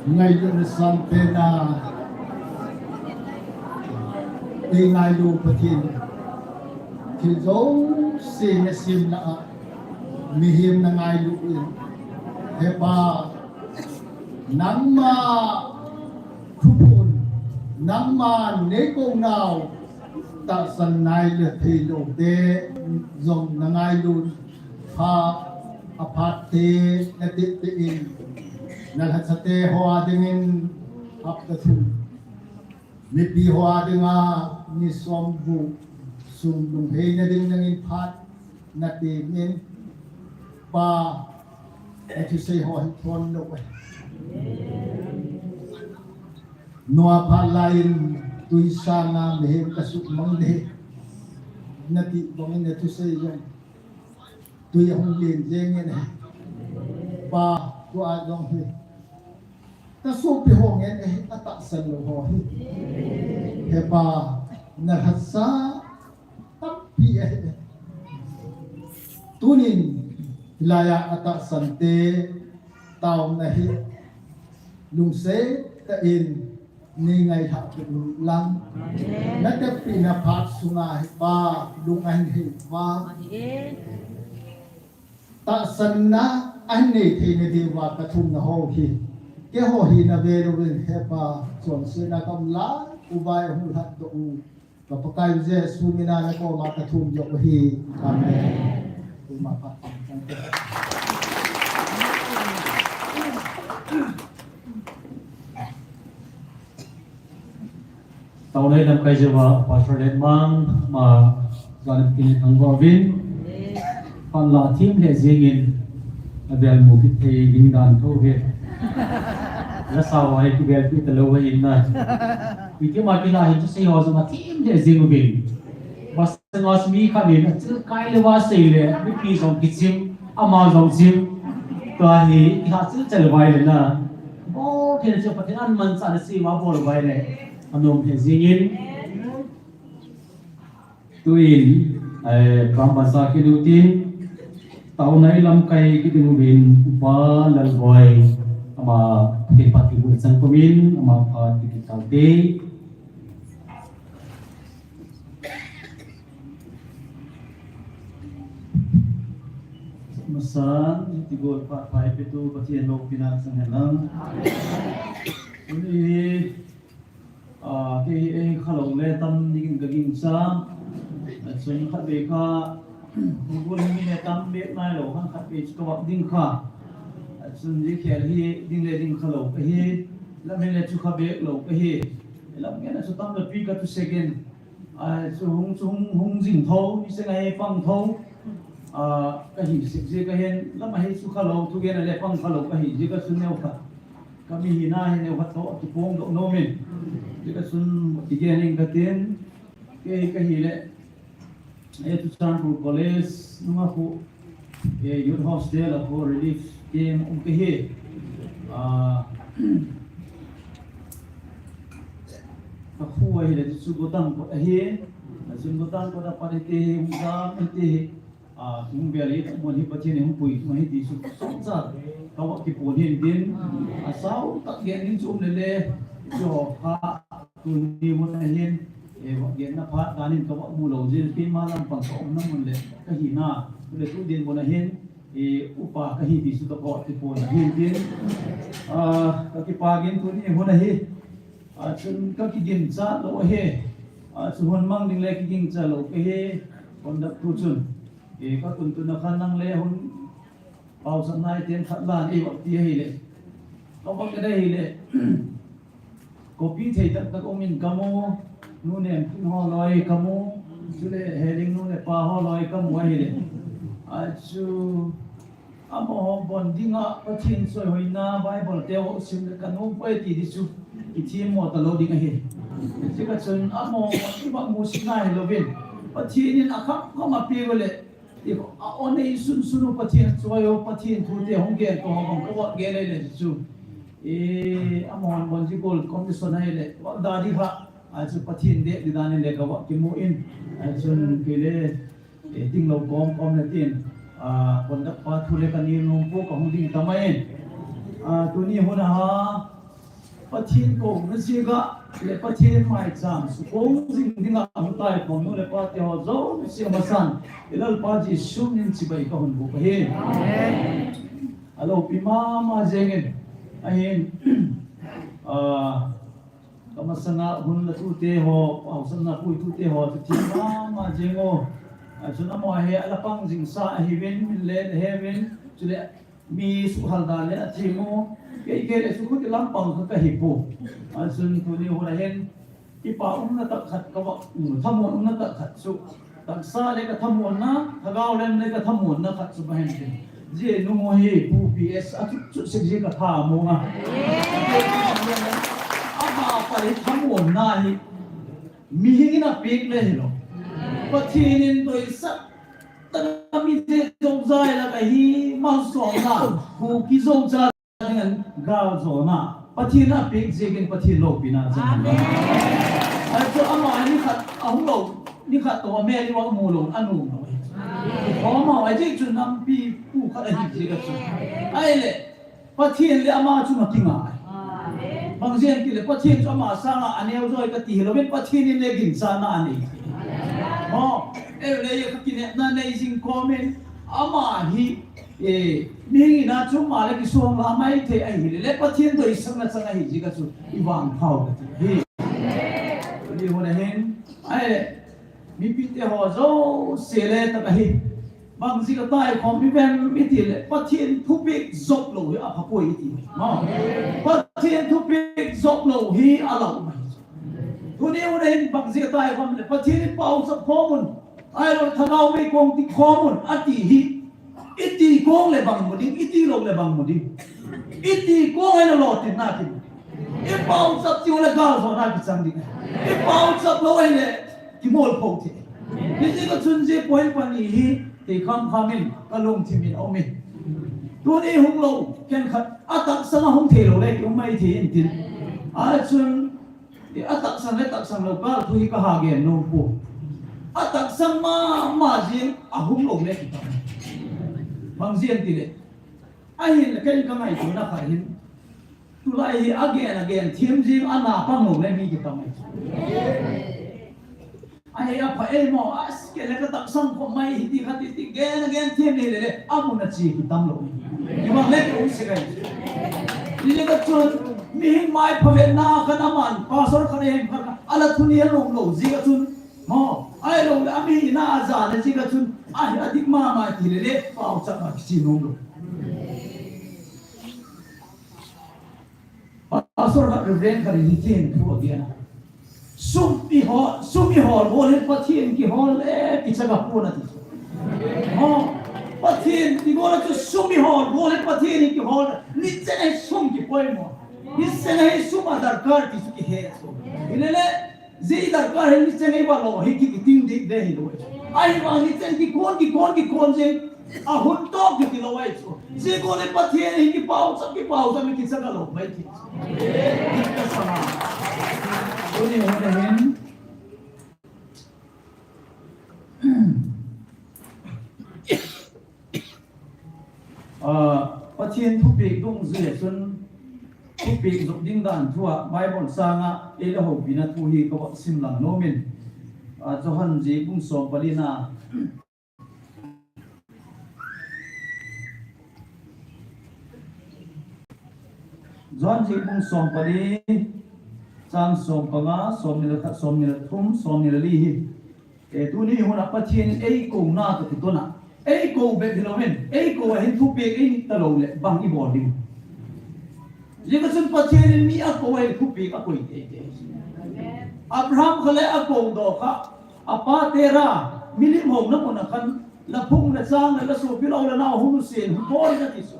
Ngailutna sangpen a, ei ngailu Pathen, thil jouse na sem lah a, mihem na ngailu in, He Pa, nangma thuphon, nangma neiko nau, tahsan nai le thei lou te jong na ngailu in, pha, aphat te na tepte in, na lhasa te ho a dingin hapta thum, mipi ho a dinga ni somgup sung lunghei na ding nangin phat na tem in, Pa, na thusei ho hi thon lou ahi. Noah phat lai in tui sanga mihem ka suhmang ding ahi, na ti bang in na thusei jong tui ahung len jeng in ahi. Pa, tua jong hi ka sopi ho ngen ahi, atahsan lou ho hi, He Pa, na lhasa tampi ahi. Tunin hilai a atahsan te taona hi lungset tah in nei ngailhah kit un lang. Na tepina phat sunga hi Pa, lung ahin hei uva, tahsanna ahin nei theina diuva ka thumna ho hi, keiho hina ve louvin, He Pa, chonsetna ka um lai uva, hung lhatdoh u ka Pakai Jesu mina na koma ka thum joh u ahi. Amen. Keima phat. Taona lamkai jouva Pastor Letmang, ama jana kin thangvah uvin. Pan la thim le jingin, avel mu kit thei ding dan tho hi. La sao hi kivel kit talou hi na. Iti ma kila hi thusei ho jong athim le jing uvin. Bas Sanga mi khat in achil kai le va sei le, mipi jong kichim, ama jong chim. Tua hi, kiha chil chal vai le na. Bol thei chu Pathen in amanchah na sei va bol vai le. Anom thei jingin. Tuin, eh, program ban sa kit u tin, taona lamkai kit ding uvin, Upa Lalboi, ama thil phat kibu chan komin, ama phat kit taute. Masan, tigol phat pha eipetu Pathen loupina chang hen lang. Tuni hi, ah, kei hi ei khalou le tam dingin ka gingcha. Chun khatvei kha, tigol hi mi le tam bek nailou, khan khatvei chu ka vak ding kha. Chun ji khel hi ding le ding khalou ka hi, lam hi le chu kha bek lou ka hi. Lam ngen a chu tam le pi ka tu second. Ai, chu hung, chu hung, hung jing tho, mi seng a hi pang tho. A, ka hi sik jeh ka hin, lam a hi chu khalou, thugen a le pang khalou ka hi jeh ka chun neo khat. Ka mi hina hi neo khat tho, kipong doh nom in. Jeh ka chun, kigen in ka tin, kei ka hi le, eh, Churachandpur College, nunga khu, eh, Youth Hostel a khu relief camp um ka hi. Ah, ka khu a hi le chu Bhutan kot a hi. Chun Bhutan kot a pat hi te hi um ka hi te hi. Ah, hung bel hi mun hi Pathen in hung pui, mun hi ti chu song cha. Ka va kipon hin din. A sao tak gen in chu um le le. Chu kha Tuni mun a hin, eh, vak genna phat dan in ka vak mu lou jeh in, keima lampang ka umna mun le ka hina, tu le tu dinmun a hin, eh, upa ka hi ti chu ka vak kipon a hin tin, ah, ka kipah in tuni hun a hi, ah, chun ka kiginchat lou a hi, ah, chu hun mang ding le kiginchat lou ka hi, conduct tu chun, eh, ka tuntun a khan nang le hun pausap nai ten khat lan ei vak ti a hi le, ka vak ka dei hi le, Copy thei tak tak um in ka mu, Nu Nemkhin ho loi ka mu, chule Heling nu le pa ho loi ka mu a hi le. A chu, amaho bon dinga Pathen soihoina Bible te ho sim le ka nom poi ti di chu, i thim mo ta lou ding a hi. Chika chun amaho bon i va mu si nai lou vin. Pathen in a kham kham a pe u le, I, a, o nei sun sun u Pathen choi u, Pathen thu te hung gen ko hong ko wa gen le le chu. I, amahon bon ji gol commission a hi le, wa da di kha, a chu Pathen de di dan le ka wa kimu in, a chun kei le, e, ting lou kom kom le tin, a, conduct pa thu le ka ni nung ko ka hung ding ta mai in. A, tuni hun a ha, Pathen kouna jeh a, le Pathen maicham sukong jing dinga hung taikhom nu le pa te ho jouse masan, i Lalpa Jesu min chibai kahung buk ahi. Amen. Alopi mama jengin, ahin, ah, kamasanga hun latute ho, haosatna puitute ho, chu thim mama jeng o. Ah, chun amaho hi alapang jingsa ahiuvin, min le ahiuvin, chule mi suhal dan le athimu, kei, kei le chu khuti lampang kha kahi poi. Ah, chun tuni hun a hin, kipa umna tah khat kava, um, thamuan umna tah khat chu. Tahsa le kathamuanna, thagau lem le kathamuanna khat chu bang hintem. Jinu hi Pu P S a chu, chu sik ji kathamu a. Ama pa hi thamuanna hi. Mihing in apeh le hilou. Pathen in doisah tah a mite jong jai la kahi, malsomna, Kuki jong cha ding an galjona. Pathen apeh jeh in Pathen loupina chang. Amen. Achu ama nikhat ahung lou, nikhat toh amel uva amu lou, anom lou. Amen. Ama ajeh chu nampi pu khat ahi jeh a chu. Ahile, Pathen le ama chu ma kingai. Amen. Bang jeh in tile Pathen chu ama sanga aneo joi kati hilou, Pathen in le ginchatna anei. Amen. Mo, eile kakinepna nei jing komin, ama hi, eh, mihing in a chu ama le kisong la maithei ahile, le Pathen doisahna chang ahi jeh a chu i vangphau kati hi. Tuni hun a hin, ahile, mipite ho jouse le tah ahi. Bang jeh a taikhom uvem itile, Pathen thupeh jop lou hi apha poi iti. Ma. Pathen thupeh jop lou hi alau mai. Tuni hun a hin bang jeh a taikhom le, Pathen in paochap khom un. Ahilou thagau meikong ti khom un ati hi. Iti kong le bang mu ding, iti lou le bang mu ding. Iti kong ahile lolhinna kimu. I paochap teng le galjona kichang ding. I paochap lou ahile kimolpho thei. Hijeh a chun jeh point pani hi, thei kham kham in, kalungthim in aum in. Tuni hung lou, khenkhat, atahsan a hung thei lou le, kium maithei intin. Achun, atahsan le tahsan lou, kal thu hi kaha gen nom poi. Atahsan mama jeng, ahung lou le kitam. Bang jeh in tile. Ahin, ken kangaitona khat hin. Tulai hi agen, agen, thim jing, ana pang lou le mi kitam e. Ahi apha e mo, as ke le katahsan khom mai hiti khati ti, gen, agen, thim le le, amun a chi kitam lou. Ibang le ke um se kai. Ni le kachun, mihing mai phavetna khat aman, pastor khat ahin khat, ala thuni alom lou, jeh a chun, mo, ahilou le, ami na aja le, jeh a chun, ahi adik mama ti le le, paochap a kichi nom lou. Pastor khat, Reverend khat in hitin thu agen a. Sum ihol, sum ihol bol hin Pathen kihol e, kicha kapon ati. Ho, Pathen kihol a chu sum ihol bol hin Pathen kihol. Nicheng a hi sum kipoimo. Nicheng a hi sum adarkar ti chu kihe chu. Hilele, Jeh darkar hi nicheng eiva lou hi ki, kiting dik de hilou. Ahivang nicheng kikon, kikon, kikon jeh. Ahung toh kiti lou ahi chu. Jeh koi le Pathen hi kipaochap, kipaochap, mi kichang lou mai ti. Kasama. Tuni hun a hin. Ah, Pathen thupeh dungjuia chun, thupeh jop ding dan thu a Bible chang a eile houpina thu hi kava sim lang nom in, ah, Johan jih bung som pali na. Johan jih bung som pali, chang som panga, som ni le khat, som ni le thum, som ni le li hi. Eh, tuni hun a Pathen in eikouna toh kitona. Eikou bep hilou in, eikou a hin thupeh eini talou le, bang ibol ding. Jeh a chun Pathen in mi akou a hin thupeh akoi teitei. Abraham kha le akou doh kha, apa Terah, milim houna mun a khan, la phung la chang le la sopi lou le nao hung sen, hung bol in ati chu.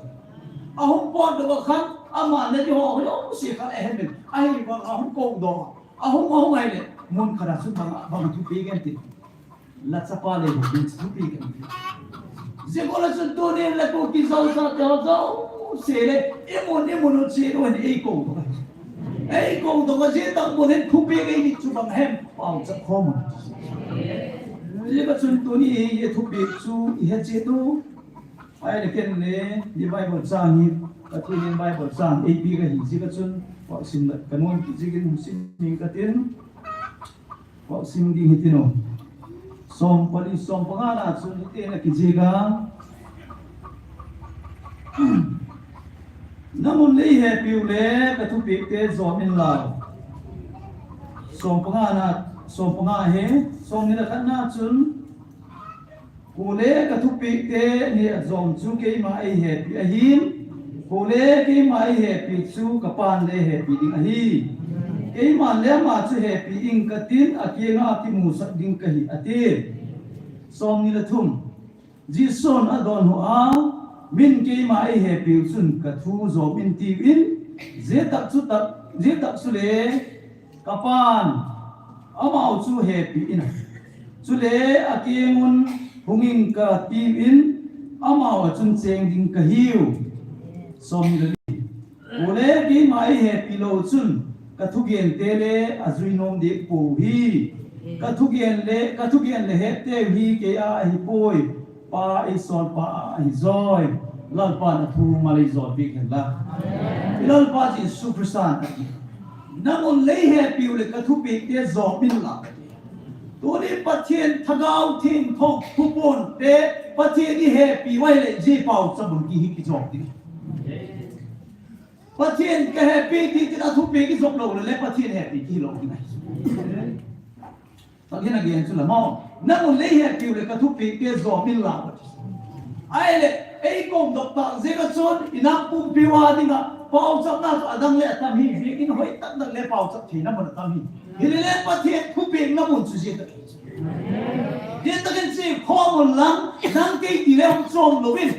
Ahung potdoh a khan, ama le ti ho, ho, se khan ahem in, ahivang ahung kou doh. Ahung, ahung ahile, mun khat a chun bang, bang thupeh gen tin. La chapa le bang thupeh gen tin. Jeh koi le chun tuni le Kuki Zo chate ho jouse le, imun, imun u cheh u hin eikou doh. Eikou doh a jeh tah mun hin thupeh eini chu bang hem, paochap khom un. Jeh a chun tuni hi thupeh chu ihet cheh u. Ahile ken le, hi Bible chang hi, Pathen in Bible chang eipeh ahi jeh a chun, Vah sim le, ka nu'n kijih in sim ning ka tin. Vah sim ding hi tin o. Som pali, som panga na chun hiti na kijih a. Nang un lei hepiu le ka thupek te jom in lau. Som panga na, som panga he, som ni le khat na chun. Kule ka thupek te ni a jom chu keima ei hepi ahin. Kule keima ei hepi chu ka pan le hepi ding ahi. Keiman le ama chu hepi ing ka tin a kiang a kimusak ding ka hi ati. Som ni le thum. Jesu'n a don hu a, min keima ei hepiu chun ka thu jom in tiu in, je tak chu tak, je tak chu le, ka pan, amau chu hepi in a. Chule a kiang un hung in ka tiu in, amau a chun cheng ding ka hiu. Som ni le li. Kule keima ei hepi lou chun, ka thugen te le a jui nom ding pou hi. Ka thugen le, ka thugen le het te hi kei a ahi poi. Pa ei sol pa a ahi joi. Lalpa na thu ma lei jol bik hen la. I Lalpa Jesu Christa na. Nang un lei hepiu le ka thupek te jom in la. Tuni Pathian Thagau Theng thok thupon te Pathian i hepi vai le ji pau chabun ki hi ki jom ding. Pathian ka hepi ti ti a thupek i jop lou le, le Pathian hepi ti lou ti ngai. Tang hin a gen chu la mo. Nang un lei hepiu le ka thupek te jom in la. Ai le, ei kom dok ta je ka chun, i nang pumpi wa ding a, pau chap na chu a dang le a tam hi, vi in hoi tak dang le pau chap thei na mun a tam hi. Hi le le Pathian thupek na mun chu je ta. Tin takin chi khom un lang, nang kei ti le hung chom lou in.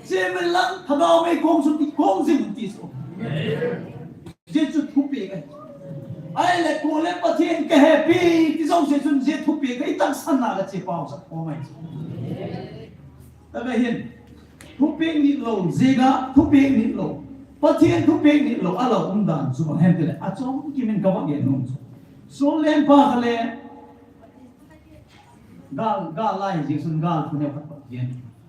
Chi min lang, Thagau mei kong su ti kong jing ti su. Je chu thupek ahi. Ai le kule Pathian ka hepi, ti jong se chun je thupek ahi, tang san na la chi pau sa ko mai. Ta ka hin. Thupek ni lou, je ga, thupek ni lou. Pathian thupek ni lou, a lou um dan chu bang hen ti le. A chom ki min ka va gen nung chu. Sol leng pa ka le, Gal, gal lai Jesu'n gal thu neo khat Pathian.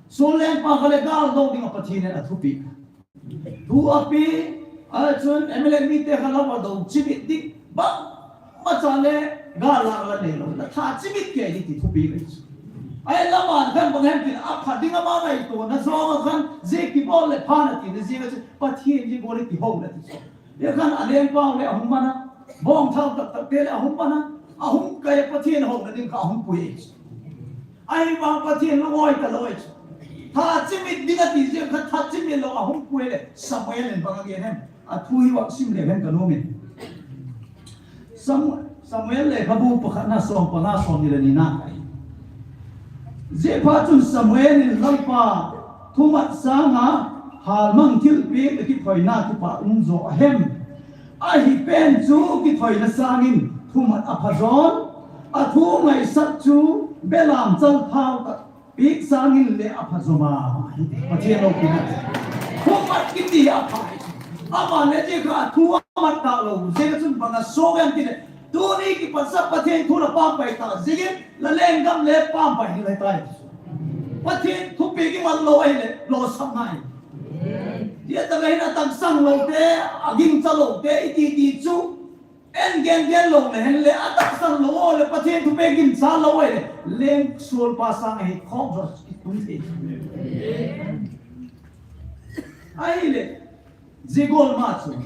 Sol leng pa ka le gal dou ding a Pathian a thupi. Thu a pi, a chun M L A mi te kha lam a dou chimit ding. Bang, ma cha le gal la la ne lo. Na tha chimit ke ni ti thupi le. Ai lam a khan bang hem tin a pha ding a ma ngai to na zo ma khan je ki bol le pha na ti na je ka chu Pathian ji bol le ki ho na ti so. Hia khan a lengpau le a hung man a, bawngthau taktak te le a hung man a, a hung kai a Pathian houna ding kha a hung pui. Ahivang Pathian lungawi ta lo ahi chu. Tha chimit ding a ti zia kha tha chimit lo a hung pui le Samuel in bang a gen hem. A thu hi vang sim le hen ka nuam in. Samu-, Samuel lekhabu pakhatna sawm panga sawmni le nina ahi. Ziaphat chun Samuel in Lalpa thumat sanga halmang thilpek le kithoina kipa um zaw a hem. Ahi pen chu kithoina sangin thumat a pha zawn, a thu ngaihsak chu belam chalphau tak pek sangin le a pha zaw ma hi Pathian lo pina. Thumat kiti a pha hi. Ama le ti kha thu a mat ta lo, zia chun bang a so em ti le. Tuni kipat sa Pathian thu la pampai ta, zia la lenggam le pampai hi lai tai. Pathian thupek i man lo ahi le, lo sap ngai. Zia ta le hin a tangsang lo te, a gingcha lo te, i ti ti chu, en gen gen lo le hen le, a tangsang lo le, Pathian thupek gingcha lo ahi le, leng sual pa sang ahi khawk zaw i tum thei. Ahi le, Zia gual ma chu,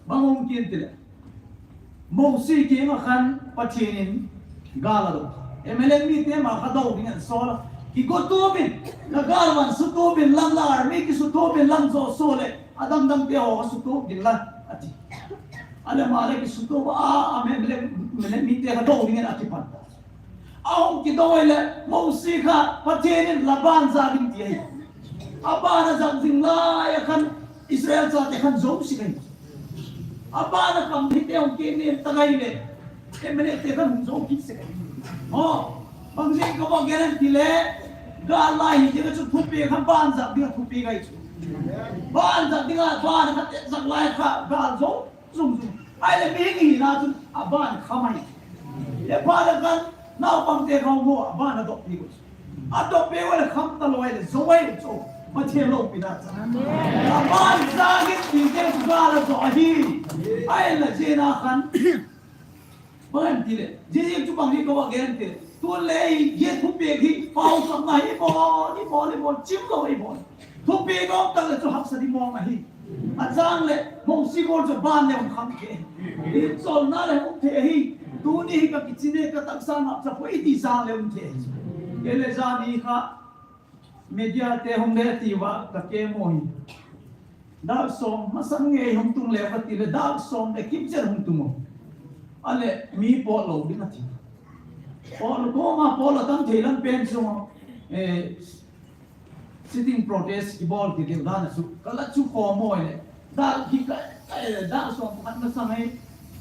bang um kin ti le. Mosi kiang a khan Pathian in gal a do. M L A mi te ma kha do ding an sawl a. Kigo tu bin, la gal van su tu bin lang la army ki su tu bin lang zo so le. A dang dang te ho su tu bin lang a ti. A le ma le ki su tu ba a, a M L A, M L A mi te kha do ding an a ti pan. A hung kido ai le, Mosi kha, Pathian in la ban za ding ti ahi. A ban a zak zing lai a khan, Israel chate khan zo sek ahi. A ban a kam hi te hung ki nem ta ngai le, M L A te khan hung zo kit sek ahi. Mo, bang zing ka ba gen ti le, gal lai hi te ka chu thupek khan ban zak ding a thupek ahi chu. Ban zak ding a, ban a kha te zak lai kha, gal zo. Zung zung. Ai le mi ngi na chun a ban kha mai. Le pa le kan naupang te kha mo a ban a dok pi ko. A dok pi wa le kham ta lo ai le zo ai le zo. Pathen loupina cha. Amen. Aman jagin ti te chu gal a jo ahi. Ai la jena khan. Bang em ti le. Jing jing chu bang hi ka va gen ti le. Tu le ye thupek hi pau sam na hi mo, hi mo, hi mo, chim lo hi mo. Thupek om tak le chu haksa di mo ahi. A chang le, mo si mo chu ban le um kham ke. I chol na le um the hi. Tu ni hi ka kichine ka taksa na cha poi ti sang le um the. Ke le ja ni kha. Media te hung le ti va ka ke mo hi. Dak som masang nge hung tung le va ti le dak som le kim chen hung tung mo. Ale mi po lo ding ati. Po lo ko ma po lo tam thei lam pen sung. Eh, sitting protest ki bol ti deu dan a chu. Ka la chu kho mo le. Dak hi ka, eh, dak som khat masang ai.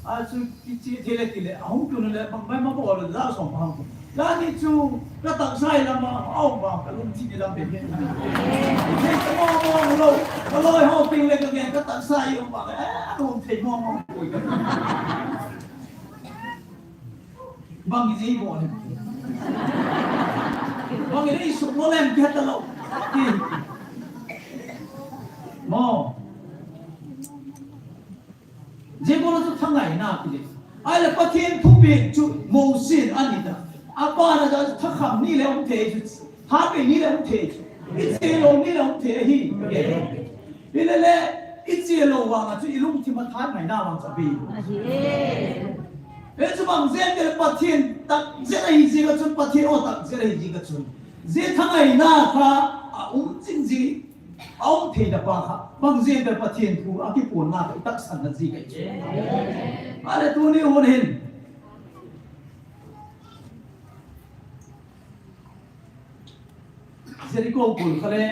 A chu kichi thei le ti le. A hung tu le bang bai ma bol le dak som hang. La ni chu ka tak sai lam ma, au ba ka lung chi ni lam be ni. Thei ka mo mo lo. Ka loi ho ping le ka nge ka tak sai u ba. Eh, a lung thei mo mo. Bang i bol em. Bang i suk bol em ke ta lo. Mo. Jeh bol chu thangai na ki le. Ai le Pathen thupek chu mo sin ani da. Apa na da tha kham ni le um thei chu. Tha pe ni le um thei chu. I che lo ni le um thei hi. Hi le le, i che lo vang a chu i lungthim a thangai na vang cha bi. Ahi. He chu bang jen te Pathen tak jen ahi ji ka chun, Pathen o tak jen ahi ji ka chun. Je thangai na kha a um chin ji, a um thei da pa kha. Bang jen te Pathen thu a ki pon na kha i tak san na ji ka chun. Ale tu ni un hin. Jericho kul kha le.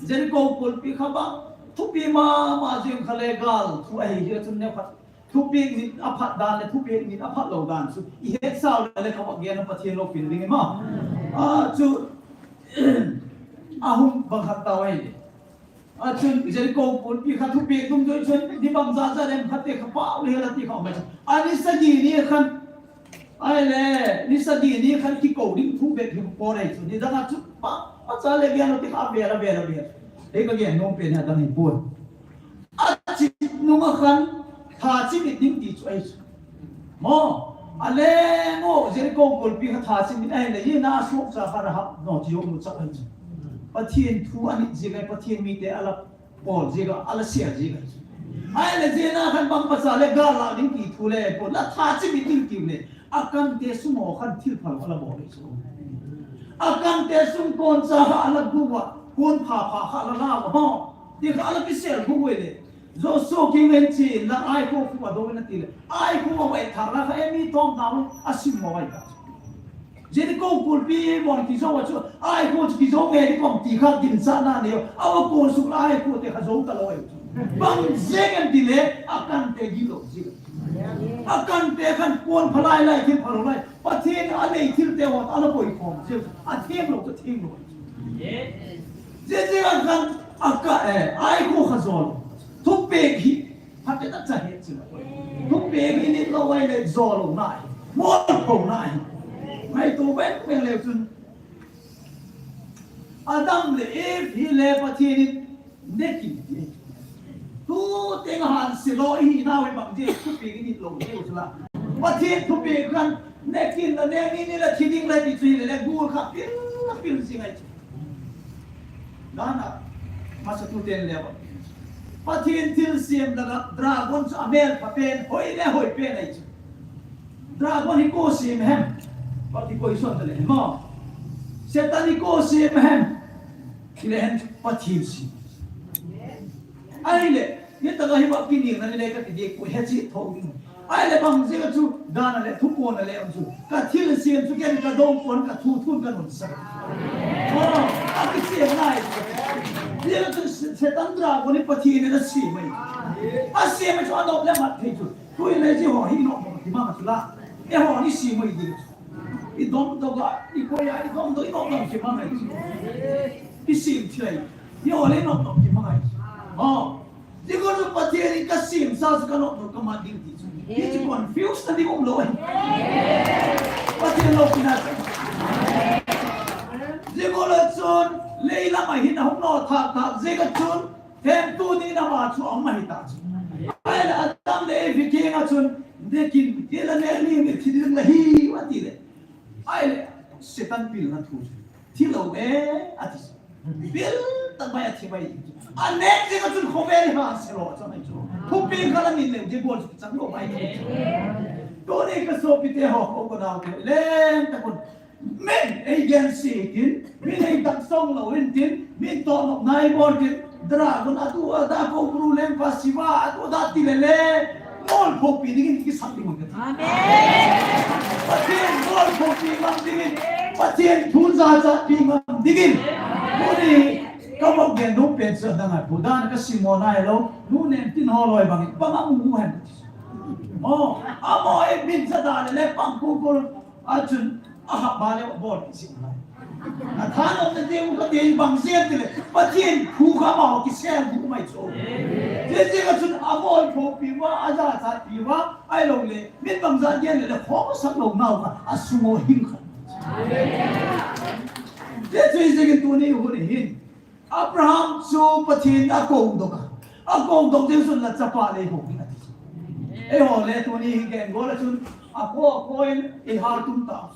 Jericho kulpi kha ba, thupi mama jing kha le gal, thu ahi hi chun ne phat. Thupi ni a phat dan le, thupi ni a phat lo dan chu. I het sao le kha ba gen Pathen loupina ding ma. A chu, a hung bang khat ta wai le. A chun Jericho kulpi kha thupi tum joi chun, ni bang ja ja lem khat te kha pa le la ti kha mai. Ani sagi ni khan. Ai le, ni sagi ni khan kikou ding thu bep hi ko nei chu. Ni dang a chu pa, pa cha le gen lo ti kha bel a bel a bel. Ei ka gen nom pen ha dang hi pon. A chi nung a khan tha chi mit ding ti chu ai chu. Mo, a le ngo Jericho kulpi kha tha chi mit ai le, ye na su cha kha ra hap no ti yo mu cha ai chu. Pathen thu ani ji le Pathen mi te ala Paul jega, ala sia jega. Ai le jena khan bang pasa le gal la ding ki thu le, Paul la tha chi mi ding ki le. A kan te sung ho khan thil phal ala bol le chu. A kan te sung kon cha ha ala gu wa, kon pha pha ha ala la wa ho. Ti kha ala ki sel gu we le. Joshua ki ngen chi la ai ko khu a do na ti le. Ai khu wa wai tha la kha e mi tom na a sim mo wai ka. Jericho kulpi mon kijo a chu, Ai khu chu kijo nge di kom ti kha ginchat na neo. Awa kon suk la Ai khu te kha jo ta lou. Bang jeng em ti le, a kan te gi lou jeng. A kan te khan kon phalai lai, thil phalou lai. Pathen a nei thil te hon, ala koi khom jeng. A theng lou chu theng lou. Jeng jeng a kan, a ka, eh, Ai khu kha jo. Thupek hi. Phatecha he chi. Thupek hi nit lou ai le jo lou na hi. Mol lou na hi. Ngaito veng veng le chun. Adam le Eve hi le Pathen in nekin ti. Tu teng han se lou hi na ve bang je thupek hi nit lou je u chu la. Pathen thupek khan nekin la ne ni ni la thi ding la ti chu hi le le gul kha pil pil jing ai chu. Dana, masa tu ten le ba. Pathen thilsem la dragon chu a mel pha pen, hoi le hoi pen ai chu. Dragon hi ko sem hem. Ba ki koi son ta le mo. Satan hi ko sem hem. Ki le hem Pathen sem. Ai le, ye ta ga hi ba ki ni na le ka ti de ko he chi tho ni. Ai le bang jeh chu, dan a le, thupon a le, am chu. Ka thilsem chu ken ka dong pon, ka thu thun ka nun sa. Oh, a kisem nai. Jeh chu Satan dragon hi Pathen in a sem mai. A sem chu a nop le mat thei chu. Tu le ji ho hi nop nop ki ma chu la. E ho ni sem mai di. I dom to ga, i ko ya, i dom to, i nop nop ki ma mai. I sem thei. I ho le nop nop ki ma mai. Oh. Jeh chu Pathen in ka semsa chu ka nop nop ka mat ding ti chu. Hi chu confuse na ding um lou. Pathen loupina chu. Jeh chun Leilam a hin ahung lo thak thak jeh a chun, themtu ding in ama chu aum ahi ta chu. Ahile Adam le Evi kiang a chun, nekin, kei la ne ni ni thi ding la hi, ati le. Ahile, Satan pilna thu chu. Thi lou e, ati. Pil tak mai a thi mai. A nek jeh a chun khovel hi ha se lo, chun ai chu. Thupi kha la min le, je bol chu chang lo mai. Tuni ka sopite ho, ko ko nau te. Lem ta kun. Min ei gen si kin, min ei tak song lo in tin, min to nok nai bol tin, dragon a tu a da ko bru lem pa siva a tu da ti le le, mol pho pi ding in ki sak ding ka. Amen. Pathian mol pho pi ngam ding in, Pathian thu ja ja pi ngam ding in. Tuni ka bok gen nu pen sa da ngai pu dan ka si mo nai lo, nu nem tin ho loi bang, bang a mu mu hen. Mo, a mo ei min sa da le le pang ku ku. Achun, ahap ba le bol kisih lai. Na thanom na ding ka ding bang jeh ti le, Pathian thu kha ma kisel bu mai chu. Jeh jeh a chun a bol pho pi va, a ja cha pi va, ai lo le, min bang ja gen le le, kho sa lo nau ka, a sumo hing kha. Jeh jeh jeh tuni hun hin. Abraham chu Pathian a kou dok a. A kou dok jeh chun la chapa lei hou ding ati. Eiho le tuni hi keng gol a chun a kou, a kou in ei hal tum ta.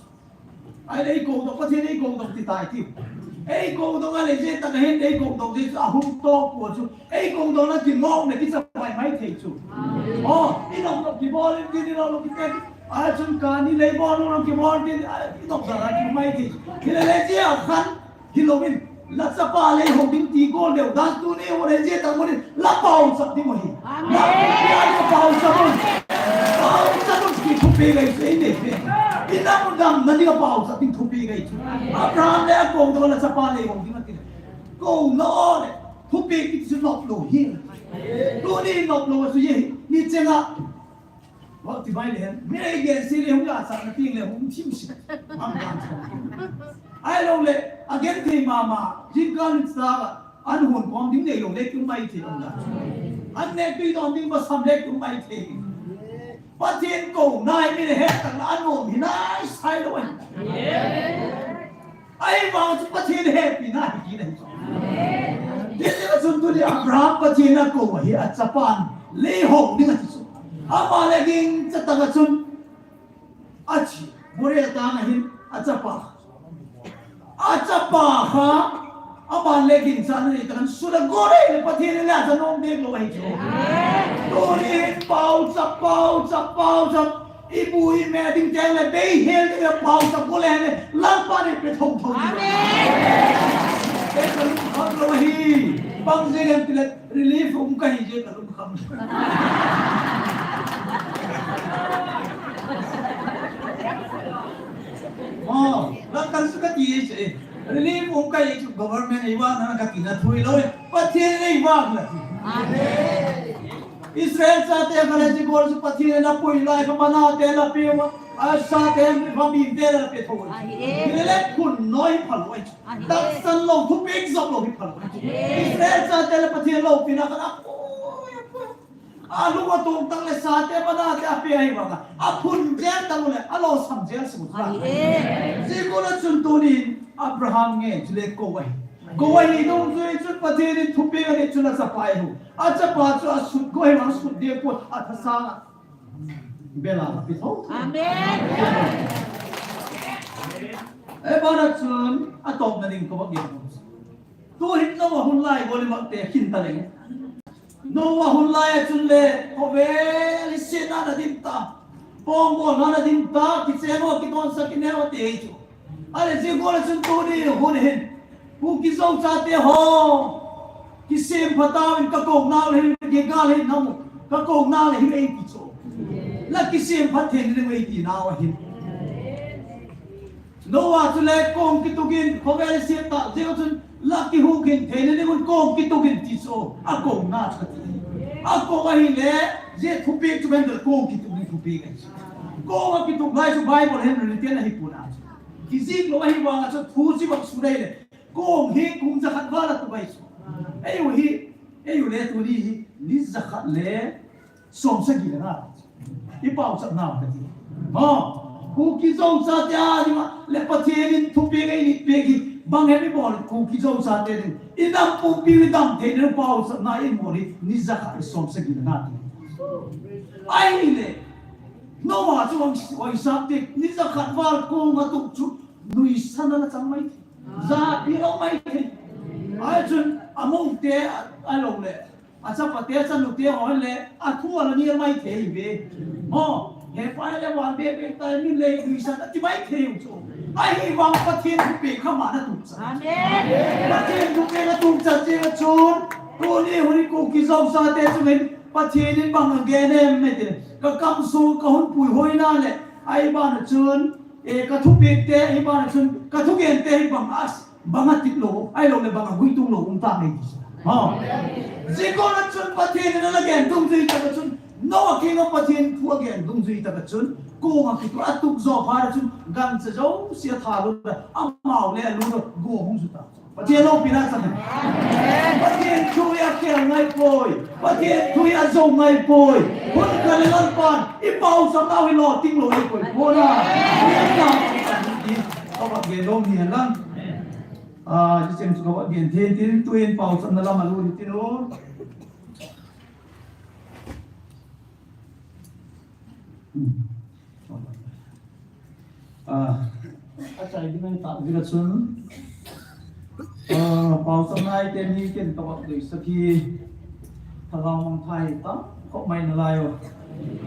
Ai lei kou dok, Pathian ei kou dok ti tai ti. Ei kou dok a le jeh tak a hin ei kou dok jeh chu a hung to ko chu. Ei kou dok na ki mong na ki chapa mai mai thei chu. Oh, i dok dok ki bol in ki ni lo lo ki te. A chun ka ni lei bol lo ki bol ki, a, i dok dok a ki mai thei. Ki le le jeh a khan. Hi lo in, la chapa lei hou ding ti gol deu dan tuni ho le jeh tang mo ni, la pau chap ding mo hi. Amen. La pau chap mo. Pau chap mo ki thupi gai sei ne pe. I na mo dam na ni pau chap ding thupi gai chu. Abraham le a kou dok la chapa lei hou ding ati. Kou na o le, thupi ki chu nok lo hi. Tuni nok lo su ye, ni chenga. Wa ti bai le, mi ei gen si le hung la sa na ting le hung thim si. Mam dan sa. Ai lo le, a gen thei mama, jingkah in sa, an hun pom ding nei lo le kum mai thei lo la. An ne tui don ding ba sam le kum mai thei. Pathian kou nai mi le het tak la an nom hi nai sai lo ai. Ahivang chu Pathian hepina hi kit ahi chu. Amen. Hitia chun tuni Abraham Pathian a kou ahi, a chapan lei hou ding ati chu. Ama le ging cha tang a chun a chi, Moriah tang a hin a chapa. A chapa kha, ama le ging cha na ni tang a chun a gol le Pathian le a cha nom ding lo ahi chu. Amen. Tuni pau cha, pau cha, pau cha. I bu i me ding teng le, bei hel ding le, pau sa bu le le, Lalpa nei pe thong thong. Amen. Ei ka lungkham lo hi. Bang jeh em ti le, relief um ka hi jeh ka lungkham. Oh, la kan su ka ti e che. Relief um ka hi chu government ei vang na ka ti na thui lo e. Pathian ei vang la. Amen. Israel chate kha le chi gol chu Pathian in a pui lai kha mana te la pe va, a sa te va mi te la pe tho. Ahi e. Hi le le khun noi pha loi. Ahi e. Taksan lo thu pek zop lo hi pha loi. Ahi e. Israel chate le Pathian lo pina kha a pui, a pui. A lu a tong tang le sa te mana te a pe ahi va ka. A phun jel tang le a lo sam jel su. Ahi e. Chi gol a chun tuni Abraham nge chu le ko ahi. Ko ahi dong chu chun Pathian in thu pek a ni chun a chapa ahi. A chapa chu a sut go hi vang sut dia ko a thasa. Bela pi tho. Amen. E bana chun a top na ding ko ba ge. Tu hin Noah hun lai go le mak te khin ta le. Noah hun lai a chun le khovel hi se na na dim ta. Pom bol na na dim ta, kichemo kidon sa kineo te chu. Ale, chi gol a chun tuni hun hin. Kuki Zo chate ho. Kisem pha tauvin ka kou nau le hin, Gilgal hin nau. Ka kou nau le hin ei ti chu. La kisem pha thei le ei ti nau ahin. Noah chu le kong kitukin, khovel se ta, jeh chun la kihukin thei le hun kong kitukin ti chu. A kou na chu ti. A kou ahi le, jeh thupi chu ben kong kitukin thupi kan. Kong a kituk lai chu Bible hin le ten ahi puna chu. Kijih lou ahi vang a chu thu chi bang su dei le. Kong hi kum jakhat val a tu bai chu. Eiu hi, eiu le tuni hi, ni jakhat le som sagi le nga. I pau chap nau ka ti. Mo, Kuki Zo chate a ding a, le Pathian in thupi ngai ni pe ki. Bang hem ibol Kuki Zo chate ding. Inam pumpi idam thei nau pausatna ibol hi, ni jakhat le som sagi le nga ti. Ahile, Noah chu hung, hung sap te, ni jakhat val kong atuh chu, nuisat ana chang mai thei. Japi lou mai thei. Ahi chun, among te, a, alou le. Achapa te, achanu te ho le, athu ala ni mai thei ve. Mo, he pa le wan be be ta ni le, nuisat ati mai thei chu. Ahivang Pathen thupeh kha ma na tuh cha. Amen. Pathen thupeh na tuh cha che chun. Tuni hun Kuki Zo chate chun Pathen in bang agen em me te. Ka kam sung ka hun puihoina le. Ahivang chun. E, ka thupeh te, ahivang chun. Ka thugen te ahivang as. Bang a tip lou, ahilou le bang a guitung lou, um ta mai ti. Ha. Jikon a chun Pathen in ala gen dungjui tah a chun, Noah kinga Pathen thu agen dungjui tah a chun, kong a kitu atup jo phat a chun, gancha jouse atha lou le, amau le alu lou, go hung ju ta. Pathen loupina chang. Pathen thu hi akhel ngai poi. Pathen thu hi ajou ngai poi. Hun khat le Lalpan, i pausap nau hi lou ting lou hi koi pona. Hi a ta, ka va gen lou hi lang. Ah, hicheng chu ka va gen thei tin, tuin pausapna lam a lut hitin o. Hmm. Ah, achai ding ahi tah ding a chun. Ah, pausapna hi ken hi ken ka va deisak hi. Thagau mangthah hi tam khop mai nalai o.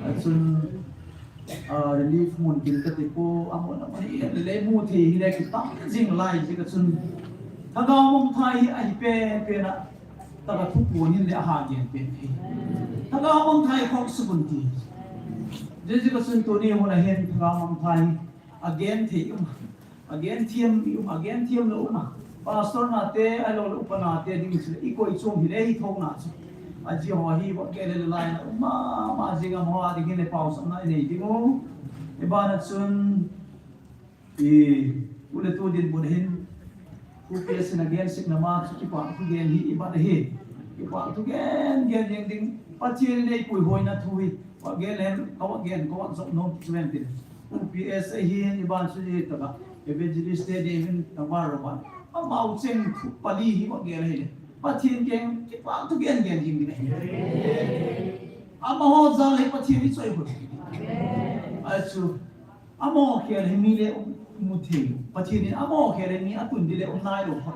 A chun, Ah, relief mun kin kati po, amun amun hi le mu thei hi le kitam jing lai jeh a chun. Thagau mangthah hi ahi pen pen a, taka thu pon hin le aha gen pen hi. Thagau mangthah hi khong subun ti. Jeh a chun tuni hun a hin thagau mangthah hi agen thei um. Agen thiam i um, agen thiam lou um a. Pastor nate, ahilou le upa nate ding chu, i koi chung hi le hi thou na chu. Aji ho hi, va ke le le lai na um ma, ma jing a mo a ding hi le pausapna i nei ding u. I ban a chun, i, u le tu dinmun hin, U P S in agen sik na ma chu kipa thu gen hi, i ban a hi. Kipa thu gen, gen ding ding. Pathen in ei puihoina thu hi. Ka va gen le, ka va gen, ka va jop nom chu ven tin. U P S ahin, i ban chu hi taka. Evangelist te ding hin, tangval ro ban. Amau cheng thu pali hi va gen le. Pathen keng, kipa thu gen gen ding ding. Amaho jal le Pathen hi choi hoi. Achu. Amaho khel hi mi le um mu thei. Pathen in amaho khel hi mi atun di le um nai lou pha.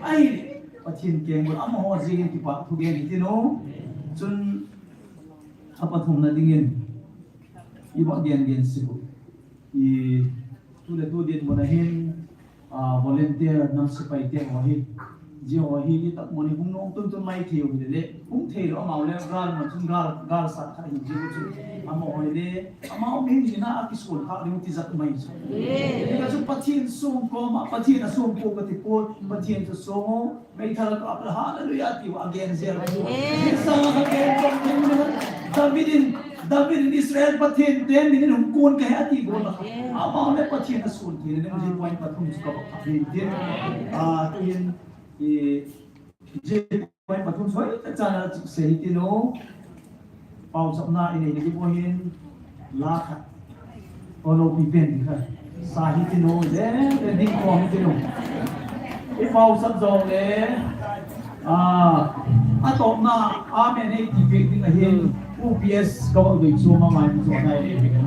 Ahile, Pathen keng bol amaho jing in kipa thu gen hi tin o. Chun, a pathumna ding in, i va gen gen sik u. I, tu le tu dinmun a hin, ah, volunteer nam sepai te ho hi. Jeh ho hi, i tak mun hi hung nom tun tun mai thei u hi le le. Hung thei lou amau le gal ma chun gal, gal sat khat hi jeh u chun. Amaho hi le, amau min hi na a kisol kha ding ti jat mai chu. Ti ka chu Pathen sung koma, Pathen a sung ko ka ti ko, Pathen chu sung o. Meithal kap le hallelujah ti uva agen jel. Amen. Jesa ka gen jong thei le. David in, David in Israel Pathen te min in hung kon kahi ati bol a. Amen. Amau le Pathen a sun thei le, amen, point pathum chu ka bak thei tin. Ah, tu hin, i, je point pathum chu hoi ta chan a chu sei ti lou. Pausapna i nei ding bou hin, la khat. O lopi pen ding khat. Sa hi ti lou le, le ding kom hi ti lou. I pausap jong le, ah, a topna, amen, ei ti peh ding ahin, U P S ka va doi chu ma mai chu nai le.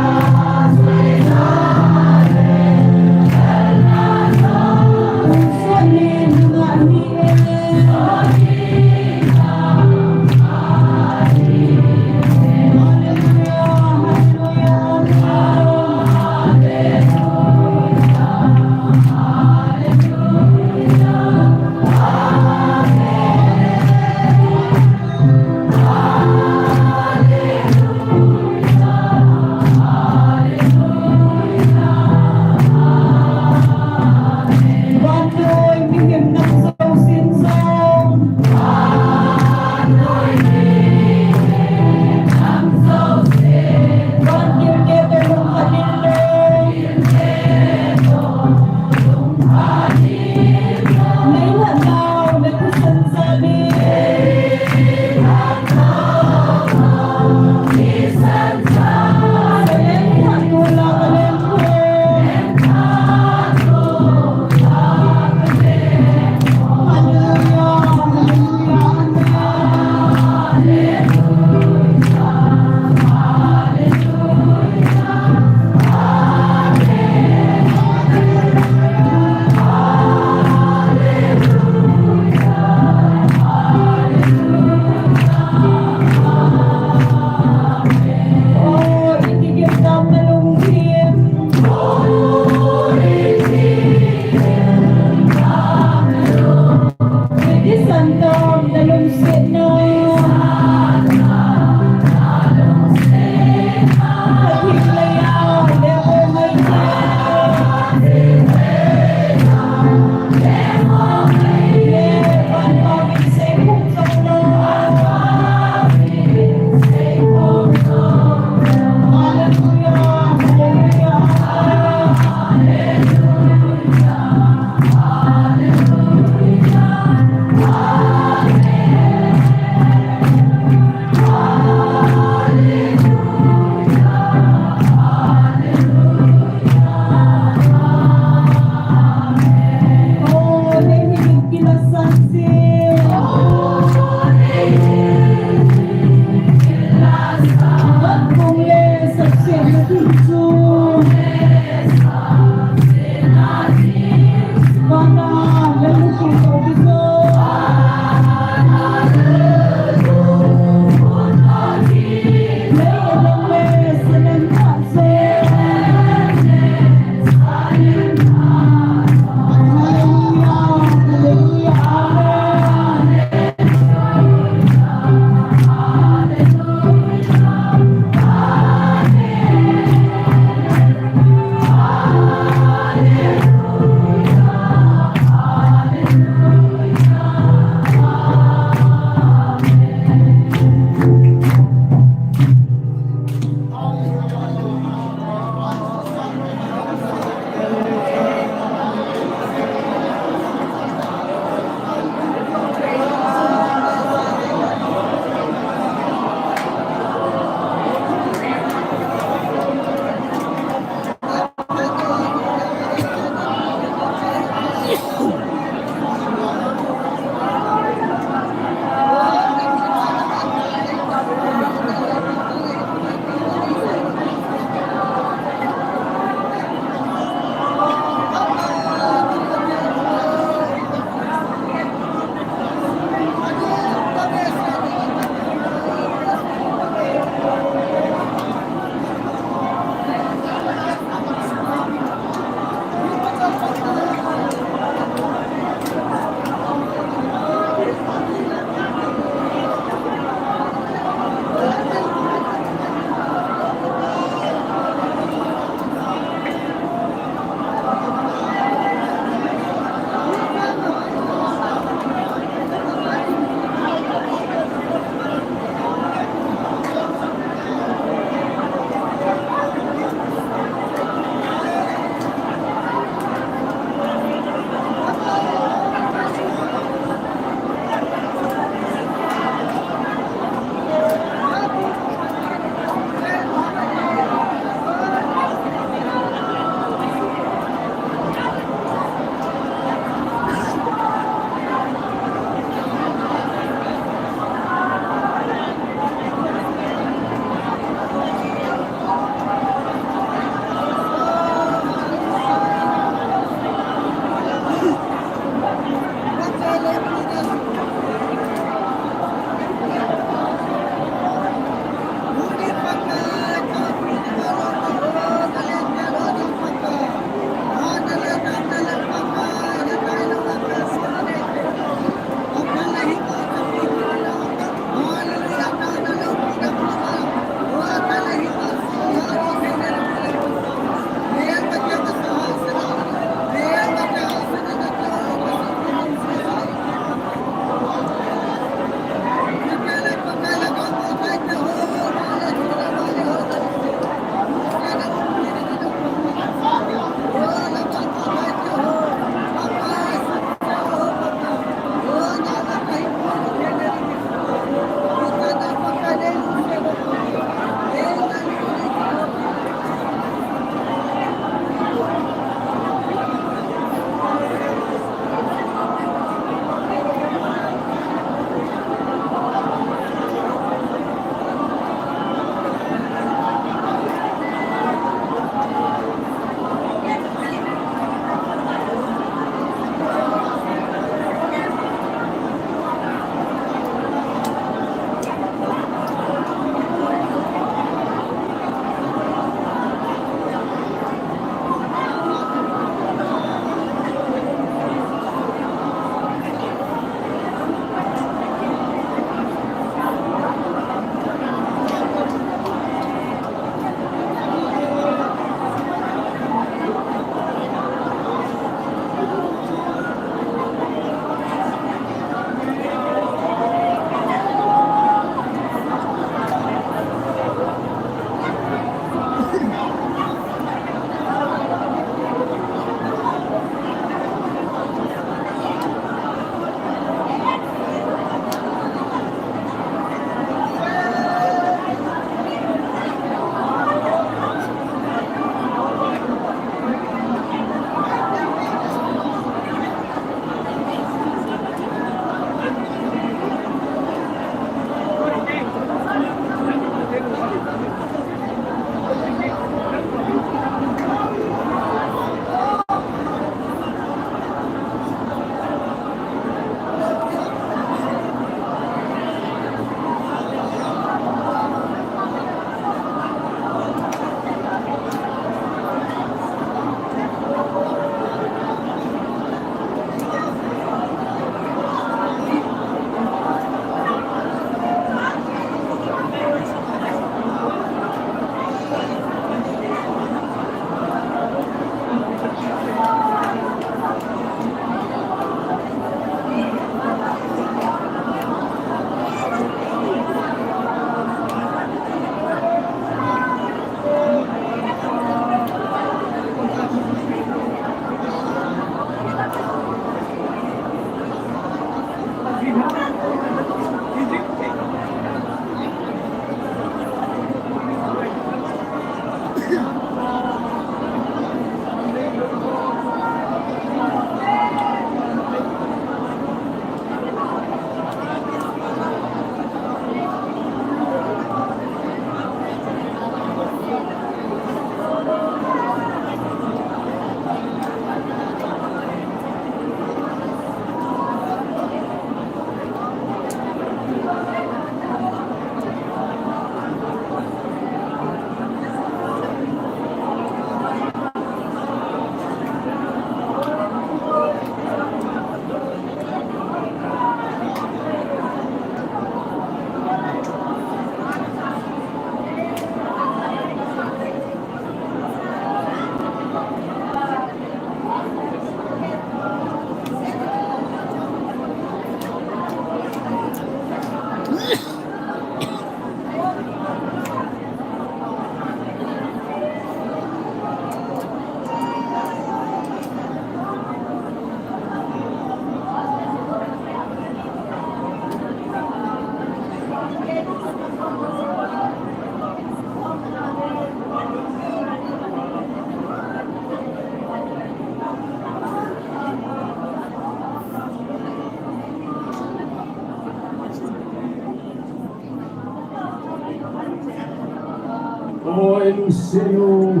Oi, Luciano.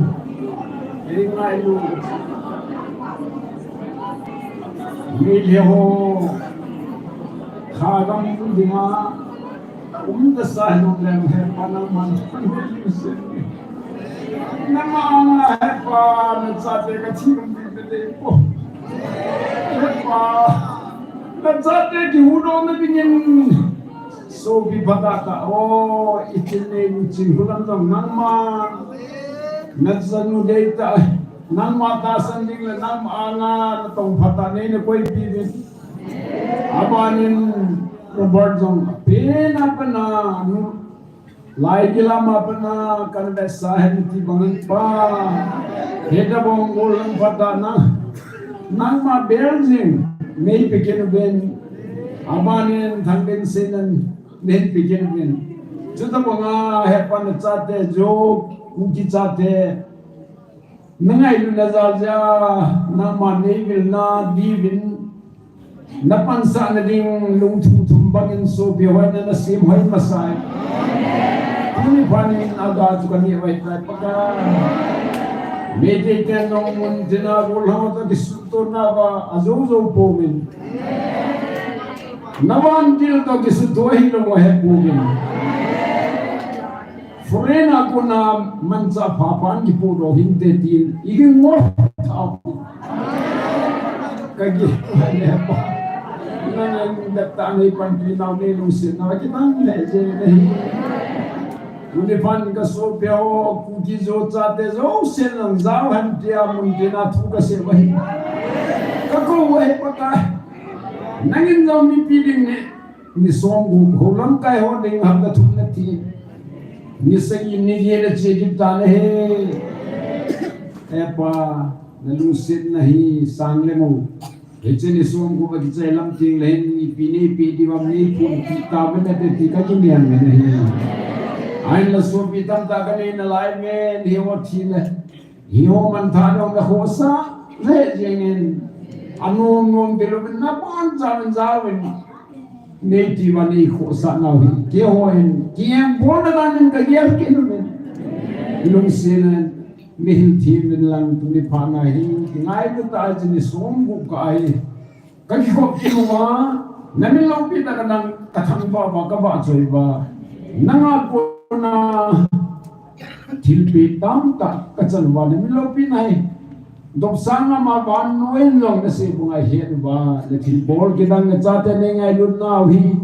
Ei, Mailu. Mile ho. Khagam dinga. Um da sa nong lem he pa nangman. Nangma anga he pa nachate kathi um ding te po. He pa. Nachate kihudoh na dingin. Sopi phatah tah, o, i chin nei nu chin hulam jong nangma. Nachanu deitah, nangma tahsan ding le nangma anga natong phatah nei nakoipi ding. Abanin Robert jong, pen a pen a, nu, lai kilam a pen a, kan vetsah hen ti bangin pa. Heta bong gol lang phatah na. Nangma bel jing, nei pe kit uvin. Abanin Thangdenseina'n nei pe kit uvin. Chuti banga he pa nachate jong, Kuki chate. Nangailutna jal jeh a, nangma nei vilna diuvin. Napansah na ding lungthim thum bangin sopi hoina nasem hoi masai. Tuni phat in aga chu kaneh vai tai Pakai. Meitei ten jong mun tina gol hang ta kisuto na va ajo jo pouvin. Na vantil toh kisuto hilou ahe pouvin. Foreign a kona manchah phapan kipodoh hinte tin, i kingol thao. Ka kingol le pa. Nang en dat ta nei panpi nau nei lungset nau kitang le je nei. Tuni phat ka sopi ho, Kuki Zo chate jousen lang jao hen tia mun tina thu kasei uva hi. Ka kou uva hi Pakai. Nangin jong mipi ding ne. Ni som gup ho lamkai ho ding hapta thum nati. Ni sagi ni get a che kit ta nahi. He pa, nalungsetna hi sang le mo. Hiche ni som gup a kichai lam teng le hin ipi nei pe ti bang nei pun ti ta me nate ti ka kinian me nahi. Ahinla sopi tamtah kanei nalai me ni ho thi le. Hiho manthah dong nakhohsah le jengin. Anom nom tilouvin napanchah uvin jaovin. Nei ti uva nei khohsah nau hi. Keiho hin. Kiang bol na dan in kagel kit uvin. Lungset in. Nei hin thim uvin lang tuni phat na hi. Kingailu tah a chun ni som gup ka hi. Ka kikhop kit uva, na min loupi tah a nang ka thangvah uva, ka vahchoi uva. Nanga kona thilpeh tamtah ka chan uva, na min loupina hi. Dopsang ama vannoi in jong na sei banga het uva, na thilbol kidang na chate nei ngailutnau hi.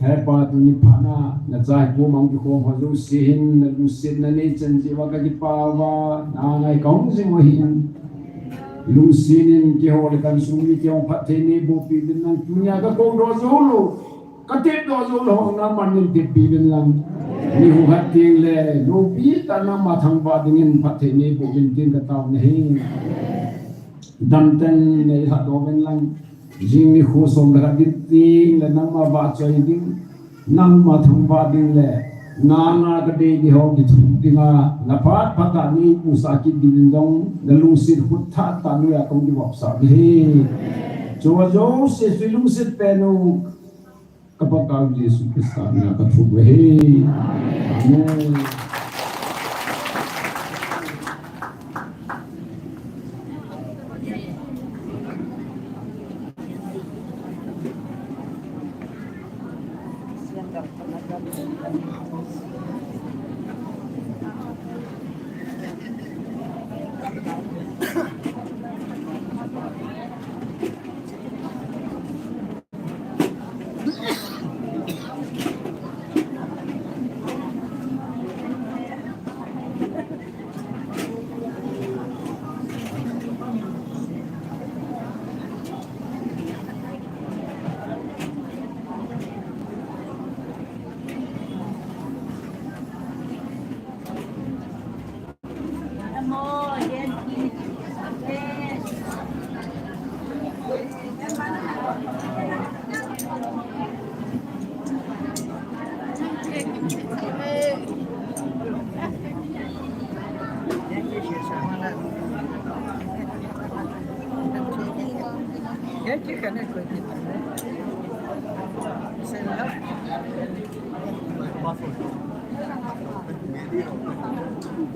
He pa tuni phat na, na chate pu mang kikhom ho jouse hin, na lungsetna nei chan jeh uva ka kipah uva, na ngai ka hung jing u ahin. Lungset in keiho le ka insung mite hung phatthei nei bohpeh uvin lang tunia ka koudoh jou lou. Ka tepdoh jou lou ho nangman nei teppi uvin lang. Ni hung hat teng le, loupi tah a nangma thangvah dingin phatthei nei boh uvin tin ka tao nahi. Damtah in nei lhadoh uvin lang. Jing nikho som le khat ding teng le nangma vahchoi ding. Nangma thangvah ding le, nanga ka dei ding ho kithum dinga, na phat phat a nei pusah kit ding jong, na lungset khut thahat tah noiya kong kivopsah ding ahi. Chua jouse chu lungset pen u, ka Pakaiu Jesu Christa mina ka thum u ahi. Amen.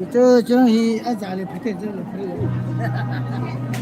Ito, chong hi, aja le phate, chong le phate.